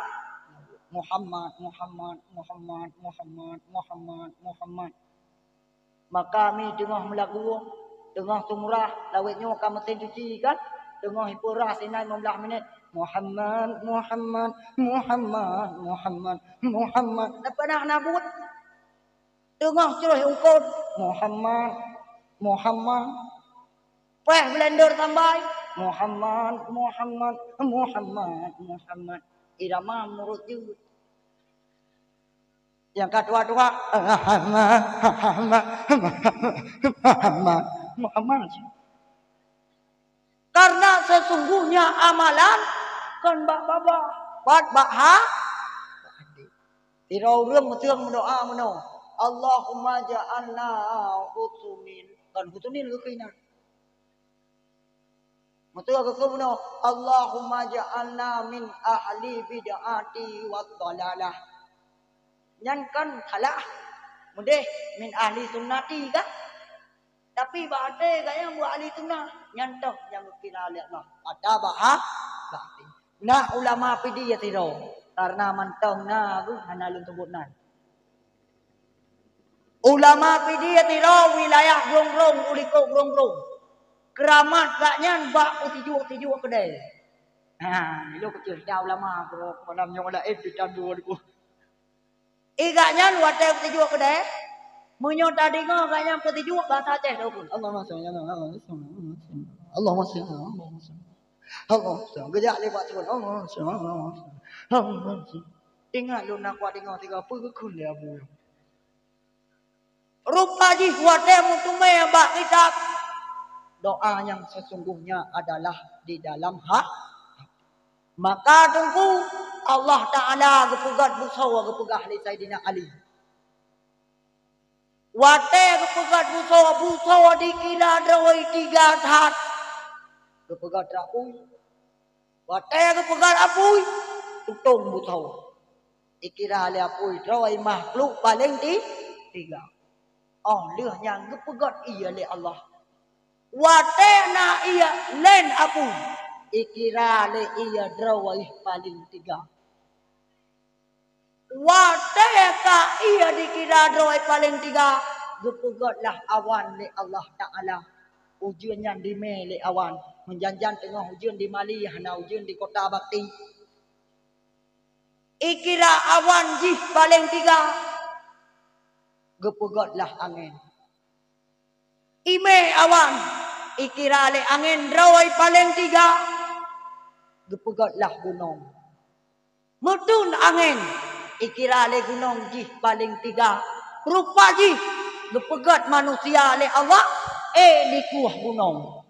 Muhammad, Muhammad, Muhammad, Muhammad, Muhammad, Muhammad. Maka mi teungoh meulagu, teungoh seumurah, lawét nyoe ka meusen cuci kan, teungoh ipeurah sinan lima belas minit, Muhammad, Muhammad, Muhammad, Muhammad, Muhammad. Lepas na, na buet. Teungoh troh ungkot, Muhammad, Muhammad. Péh blender tambai, Muhammad, Muhammad, Muhammad, Muhammad. Irama meunurot jeuet. Nyang ka tuha-tuha, Muhammad, Muhammad, Muhammad. Karena sesungguhnya amalan kon bak babah, bak, bak ha-, bak até. Sidroe ureuëng meuteung meudoa meunoe, "Allahumma ja'alna husnil," kon husnil geukheun. Meuteung geukheun meunoe, "Allahumma ja'alna min ahli bid'ati wa dhalalah." Nyan kan salah. Meudeh min ahli sunnati kan? Tapi bak até gaya buet ahli sunnah, nyan toh nyang geukira lé Allah. Pada bah-, bah até. Na ulama Pidie sidroe, karena mantong na geuh hana lôn sebut nan. Ulama Pidie sidroe wilayah Grong-grong, u likot Grong-grong. Keuramat gobnyan bak peusijuek-sijuek keudè. Ha, ilôn keucil dah ulama, malam nyoe laén pih tandu. I gobnyan watée peusijuek keudè, meunyoe tadeungoe gobnyan peusijuek, basa Aceh teupeue. Allahumma shalli ala Muhammad. Allahumma shalli ala Muhammad. Allahumma shalli. Geujak lé bak Tuhan. Allahumma shalli ala Muhammad. Allahumma shalli. Ingat lôn na kuat deungoe tiga peue geukheun lé Abu. Rupa jih watée meuteumé bak kitab, doa nyang sesungguhnya adalah di dalam ha-, maka teungku, Allah Ta'ala geupeugét beusoe geupeugah lé Saidina Ali. Watée geupeugét beusoe, beusoe dikira droe tiga that. Geupeugét rot apui. Watée geupeugét apui, tutong beusoe. Ikira lé apui droe makhluk paleng ti-, tiga. Óh lheueh nyan geupeugét ie lé Allah. Watée na ie lén apui, ikira lé ie droe paleng tiga. Watée ka ie dikira droe paleng tiga, geupeugét lah awan lé Allah Ta'ala. Ujeuen nyan dimé lé awan. Meujan-jan teungoh ujeuen di Mali, hana ujeuen di Kota Bakti. Ikira awan jih paleng tiga, geupeugét lah angén. Imé awan, ikira lé angén droe paleng tiga, geupeugét lah gunong. Meuteun angén, ikira lé gunong jih paleng tiga. Rupa jih geupeugét manusia lé Allah, éh dikueh gunong.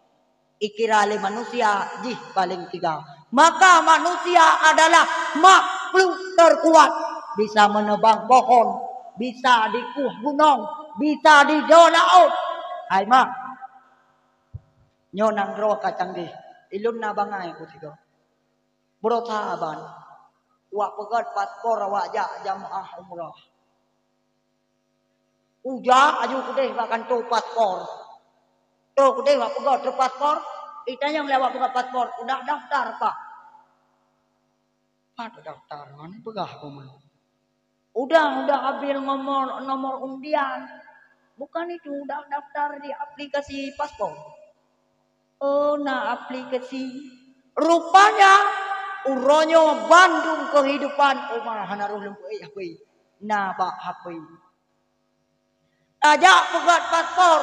Ikira lé manusia jih paleng tiga. Maka manusia adalah makhluk terkuat, bisa meunebang pohon, bisa dikueh gunong, bisa didoe laôt. Hai mak, nyoe nanggroe ka canggih, ilôn na bangai ku sigoe. Beureusaha ban, wak peugét paspor awak jak jamaah umrah. Ujak aju keudeh bak kantô paspor. Troh keudeh bak peugét paspor, itanyong lé awak peugét paspor, "Udah daftar kah?" "Pat daftar, hana peugah keu ulôn." "Udah, udah ambil nomor, nomor undian." "Bukan itu, udah daftar di aplikasi paspor." Oh, na aplikasi. Rupanya, uroe nyoe bandum keuhidupan Umar hana roh lom peuék hapé. Na bak hapé. Tajak peugét paspor.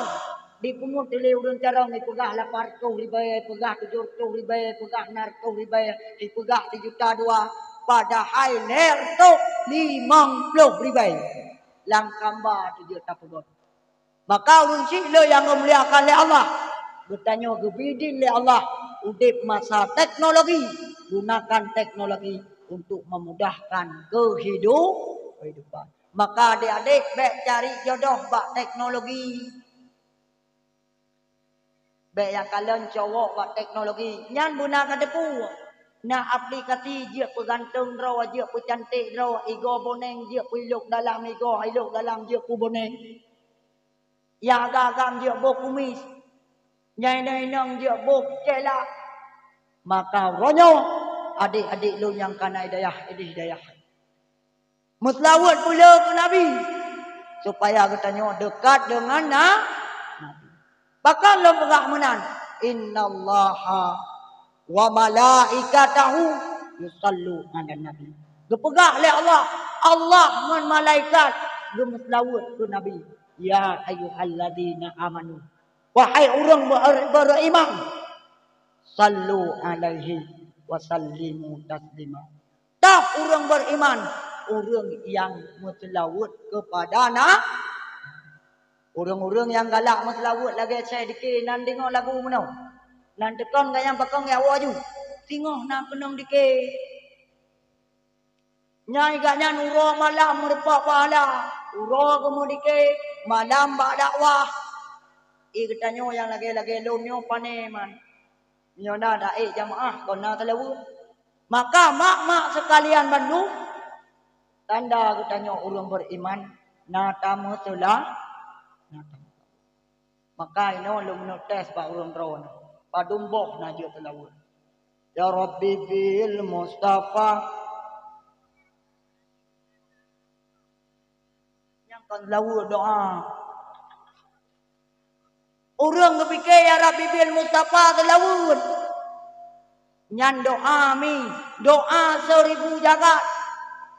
Dipeungeut lé ureuëng carông, ipeugah lapan reutôh ribée, ipeugah tujoh reutôh ribée, ipeugah nam reutôh ribée, ipeugah sijuta dua. Padahai lhée reutôh limong ploh ribée. Lam kamba teuh jeuet tapeugét. Maka ureuëng syiek lé nyang geumuliakan lé Allah, geutanyoe geubri idin lé Allah udeb masa teknologi, gunakan teknologi untuk memudahkan kehidu-, kehidupan. Maka adék-adék bék cari jodoh bak teknologi. Bék nyang kalon cowok bak teknologi. Nyan beuna ka teupeue. Na aplikasi jeuet peugantung droe, jeuet peucanték droe, igoe boneng jeuet peuilok dalam igoe, ilok dalam jeuet peuboneng. Nyang agam-agam jeuet boh kumis, nyang inong-inong jeuet boh cela. Maka uroe nyoe, adék-adék lôn nyang ka na hidayah, idéh hidayah. Meuseulaweuet peue keu Nabi, supaya geutanyoe dekat deungon Na-, Nabi. Pakon lôn peugah meunan, "Innallaha "Wa malaikatahu yusallu 'alan nabi." Geupeugah lé Allah, Allah ngon malaikat geumeuseulaweuet keu Nabi. "Ya ayyuhalladzina amanu," wahai ureuëng ber-, beriman, "sallu 'alaihi wa sallimu taslima." Toh ureuëng beriman, ureuëng nyang meuseulaweuet keupada na-, ureuëng-ureuëng nyang galak meuseulaweuet lagée asèe dike nan deungoe lagu meunoe. Nan teukon gayang pakong ya woe aju. Singoh na keunong dike. Nyai gak nyan uroe malam meurumpok pahala. Uroe geumeudike, malam bak dakwah. Ie geutanyoe nyang lagée-lagée lôn nyoe pane man. Nyoe na daék jamaah kon na teulaweuet. Maka mak-mak seukalian bandum, tanda geutanyoe ureuëng beriman na tameuseulah, na tameuseulah. Maka inoe lôn meunoe tes bak ureuëng droeneuh, padum boh na jeuet teulaweuet. Ya Rabbi bil Mustafa. Nyang kon seulaweuet doa. Ureuëng geupike, "Ya Rabbi bil Mustafa," seulaweuet. Nyan doa mi, doa seuribu jagat.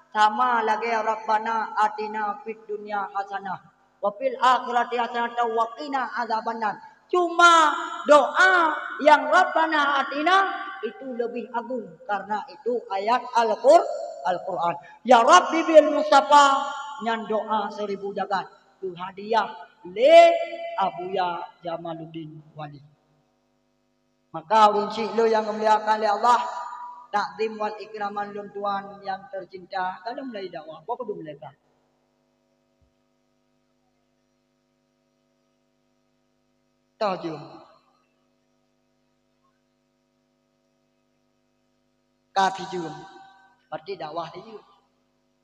Sama lagée, "Rabbana atina fid dunya hasanah, wa fil akhirati hasanah, wa qina azabannar." Cuma doa nyang "Rabbana atina" itu lebih agung karena itu ayat Al-Qur-, Al-Quran. "Ya Rabbi bil Mustafa," nyan doa seuribu jagat. Geuhadiah lé Abuya Jamaluddin Wali. Maka ureuëng syik lôn nyang geumuliakan lé Allah, takzim wal ikraman lôn tuan nyang teucinta, ka lôn mulai dakwah, boh padum lé ka. Toh jeuem. Ka sijeuem. Berarti dakwah sijeuem.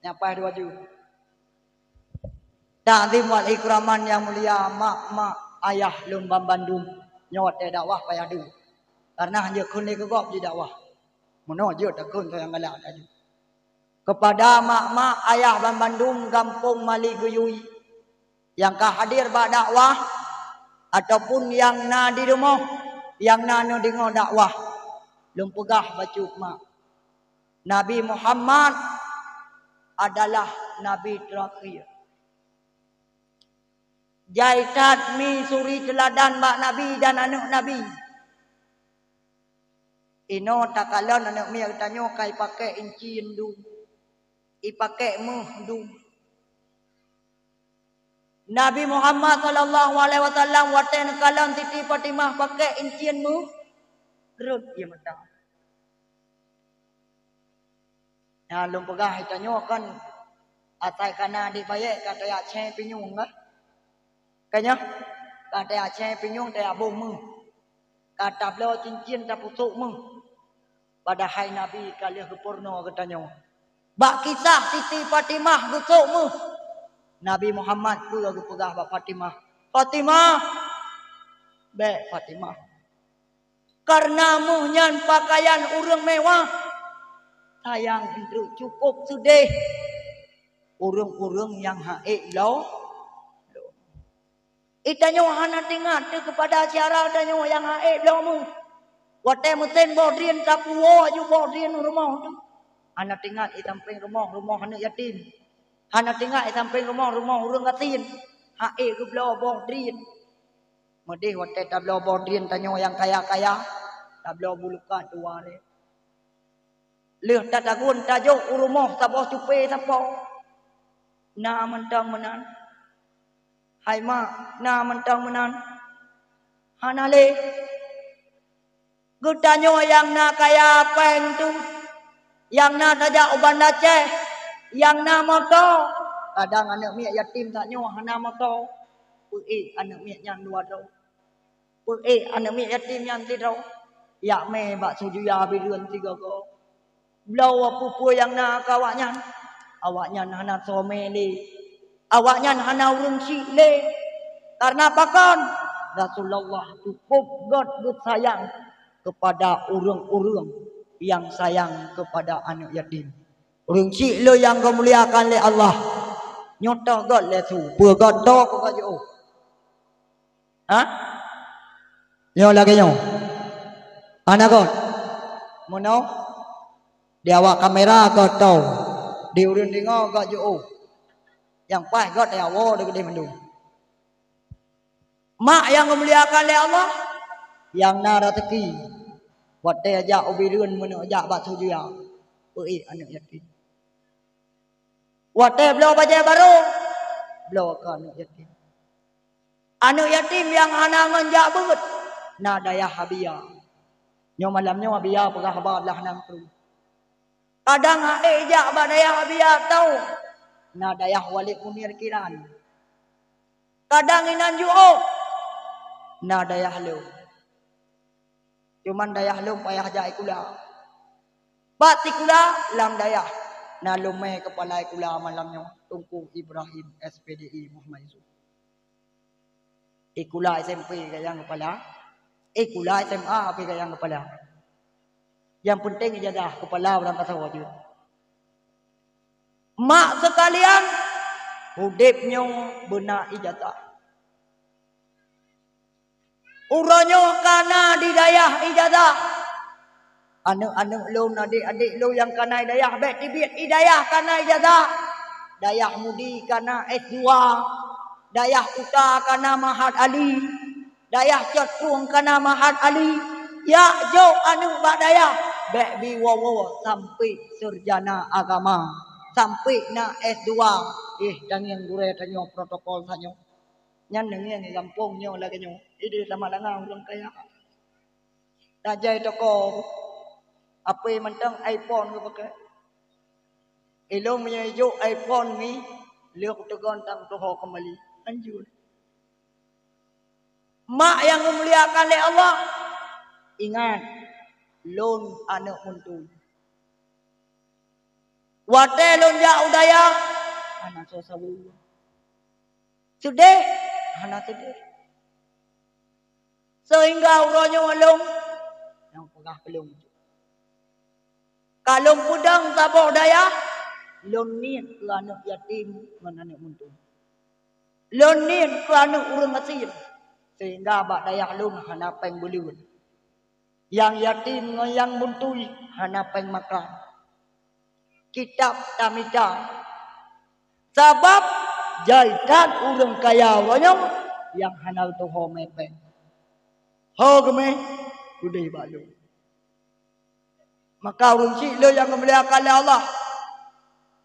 Nyang paih dua jeuem. Takzim wal ikraman nyang mulia mak-mak ayah lôn banmandum. Nyoe watée dakwah payah deuh. Karena hana jeuet kheun lé keu gob jidakwah. Meunoe jeuet takheun soe nyang galak laju. Keupada mak-mak ayah banmandum gampông Mali Geuyue nyang ka hadir bak dakwah ataupun nyang na di rumoh nyang na neudeungoe dakwah, lôn peugah bacut mak, Nabi Muhammad adalah nabi terakhir. Jai that mi suri teuladan bak nabi dan aneuëk nabi. Inoe takalon aneuëk miet geutanyoe ka ipakée incien dum, ipakée méuh dum. Nabi Muhammad sallallahu alaihi wasallam watée neukalon Siti Fatimah pakée incien méuh, rhot ie mata. Nyan lôn peugah geutanyoe kon asai kana di bayée ka tajak céh pinyueng kah? Ka nyoe, ka tajak céh pinyueng tajak bôh méuh. Ka tabloe cincin tapeusok méuh. Padahai Nabi ka lheueh geupurunoe geutanyoe. Bak kisah Siti Fatimah geusok méuh, Nabi Muhammad peue geupeugah bak Fatimah, "Fatimah, bék Fatimah." Kareuna méuh nyan pakaian ureuëng mewah. Sayang, indru cukôp seudeh ureuëng-ureuëng nyang ha'ék bloe. Itanyoe hana teuingat teuh keupada syara tanyoe nyang ha'ék bloe méuh. Watée meusen boh drien tapuwoe ju boh drien u rumoh teuh. Hana teuingat i sampéng rumoh, rumoh aneuëk yatim. Hana teuingat i sampéng rumoh, rumoh ureuëng gasien. Ha'ék geubloe boh drien. Meudeh watée tabloe boh drien tanyoe nyang kaya-kaya, tabloe bulukat dua lé. Lheueh tatagun tajok u rumoh saboh cupe sapo. Na mantong meunan. Hai mak, na mantong meunan. Hana lé. Geutanyoe nyang na kaya péng tu, nyang na tajak u Banda Aceh, nyang na moto. Kadang aneuëk miet yatim tanyoe hana moto. Peuék aneuëk miet nyan dua droe. Peuék aneuëk miet yatim nyan sidroe. Jak mé bak sujuya bireuen sigoe-goe. Bloe peue-peue nyang na keu awaknyan. Awaknyan hana soe mé lé. Awaknyan hana ureuëng syik lé. Kareuna pakon? Rasulullah cukôp gét geusayang keupada ureuëng-ureuëng nyang sayang keupada aneuëk yatim. Ureuëng syik lôn nyang geumuliakan lé Allah. Nyoe toh gét lé su, peue gét toh keu ka jiôh. Ha? Nyoe lagée nyoe. Hana gét. Meunoe, di awak kamera goh tho, di ureuëng deungoe goh jiôh. Nyang paih goh teuyawo deuh keudeh mandum. Mak nyang geumuliakan lé Allah, nyang na raseuki, watée jak u Bireuen meuneuk jak bak Sudia, peuék aneuëk yatim. Watée bloe bajée barô, bloe keu aneuëk yatim. Aneuëk yatim nyang hana ngon jak beuet, na dayah Abia. Nyoe malam nyoe Abia peugah haba blah nanggroe. Kadang hana jak bak dayah Abia tho, na dayah Walid Munir Kiran. Kadang inan jiôh, na dayah lôn. Cuman dayah lôn payah jak sikula. Bak sikula lam dayah, na lôn mé keupala sikula malam nyoe, Teungku Ibrahim, S P D I Muhammad Yusuf. Sikula S M P ka nyang keupala, sikula S M A pih ka nyang keupala. Nyang peunteng ijazah keupala barangkasoe jeuet. Mak seukalian, udeb nyoe beuna ijazah. Uroe nyoe ka na di dayah ijazah. Aneuëk-aneuëk lôn, adék-adék lôn nyang ka na i dayah, bék tibiet i dayah ka na ijazah. Dayah Mudi ka na S dua, dayah Kuta ka na Mahat Ali, dayah Cot Prueng ka na Mahat Ali. Jak jok aneuëk bak dayah, bék bi woe-woe sampai sarjana agama, sampai na S dua. Éh, tangieng gurée tanyoe protokol tanyoe. Nyan neungieng di gampông nyoe lagée nyoe. Ideh sama langa ureuëng kaya. Tajai toko, H P mantong iPhone geupakai. Ilôn meunyoe ijok iPhone mi, lheueh kuteugon tam tuho keumbali. Anjur. Mak nyang geumuliakan lé Allah, ingat, lôn aneuëk muntui. Watée lôn jak u dayah, hana soe saweue. Seudeh, hana seudeh. Seuhingga uroe nyoe lôn nyang peugah keu lôn. Ka lôn peudong saboh dayah, lôn niet keu aneuëk yatim ngon aneuëk muntui. Lôn niet keu aneuëk ureuëng gasien, seuhingga bak dayah lôn hana péng buleuen. Nyang yatim ngon nyang muntui hana péng makan. Kitab tamita. Sabab jai that ureuëng kaya uroe nyoe nyang hana tuho mé péng. Ho geumé, udeh bak lôn. Maka ureuëng chik lôn nyang geumuliakan lé Allah,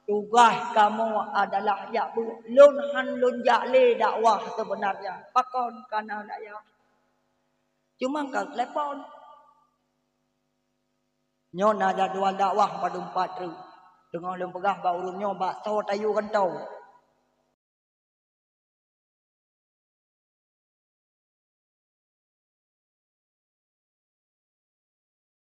tugaih kamoe adalah jak beuet. Lôn han lôn jak lé dakwah seubeunarnya. Pakon? Kana dayah. Cuma ka telepon. Nyoe na jadwal dakwah padum pat treuk. Teungoh lôn peugah bak ureuëng nyoe bak soe tayue kantô.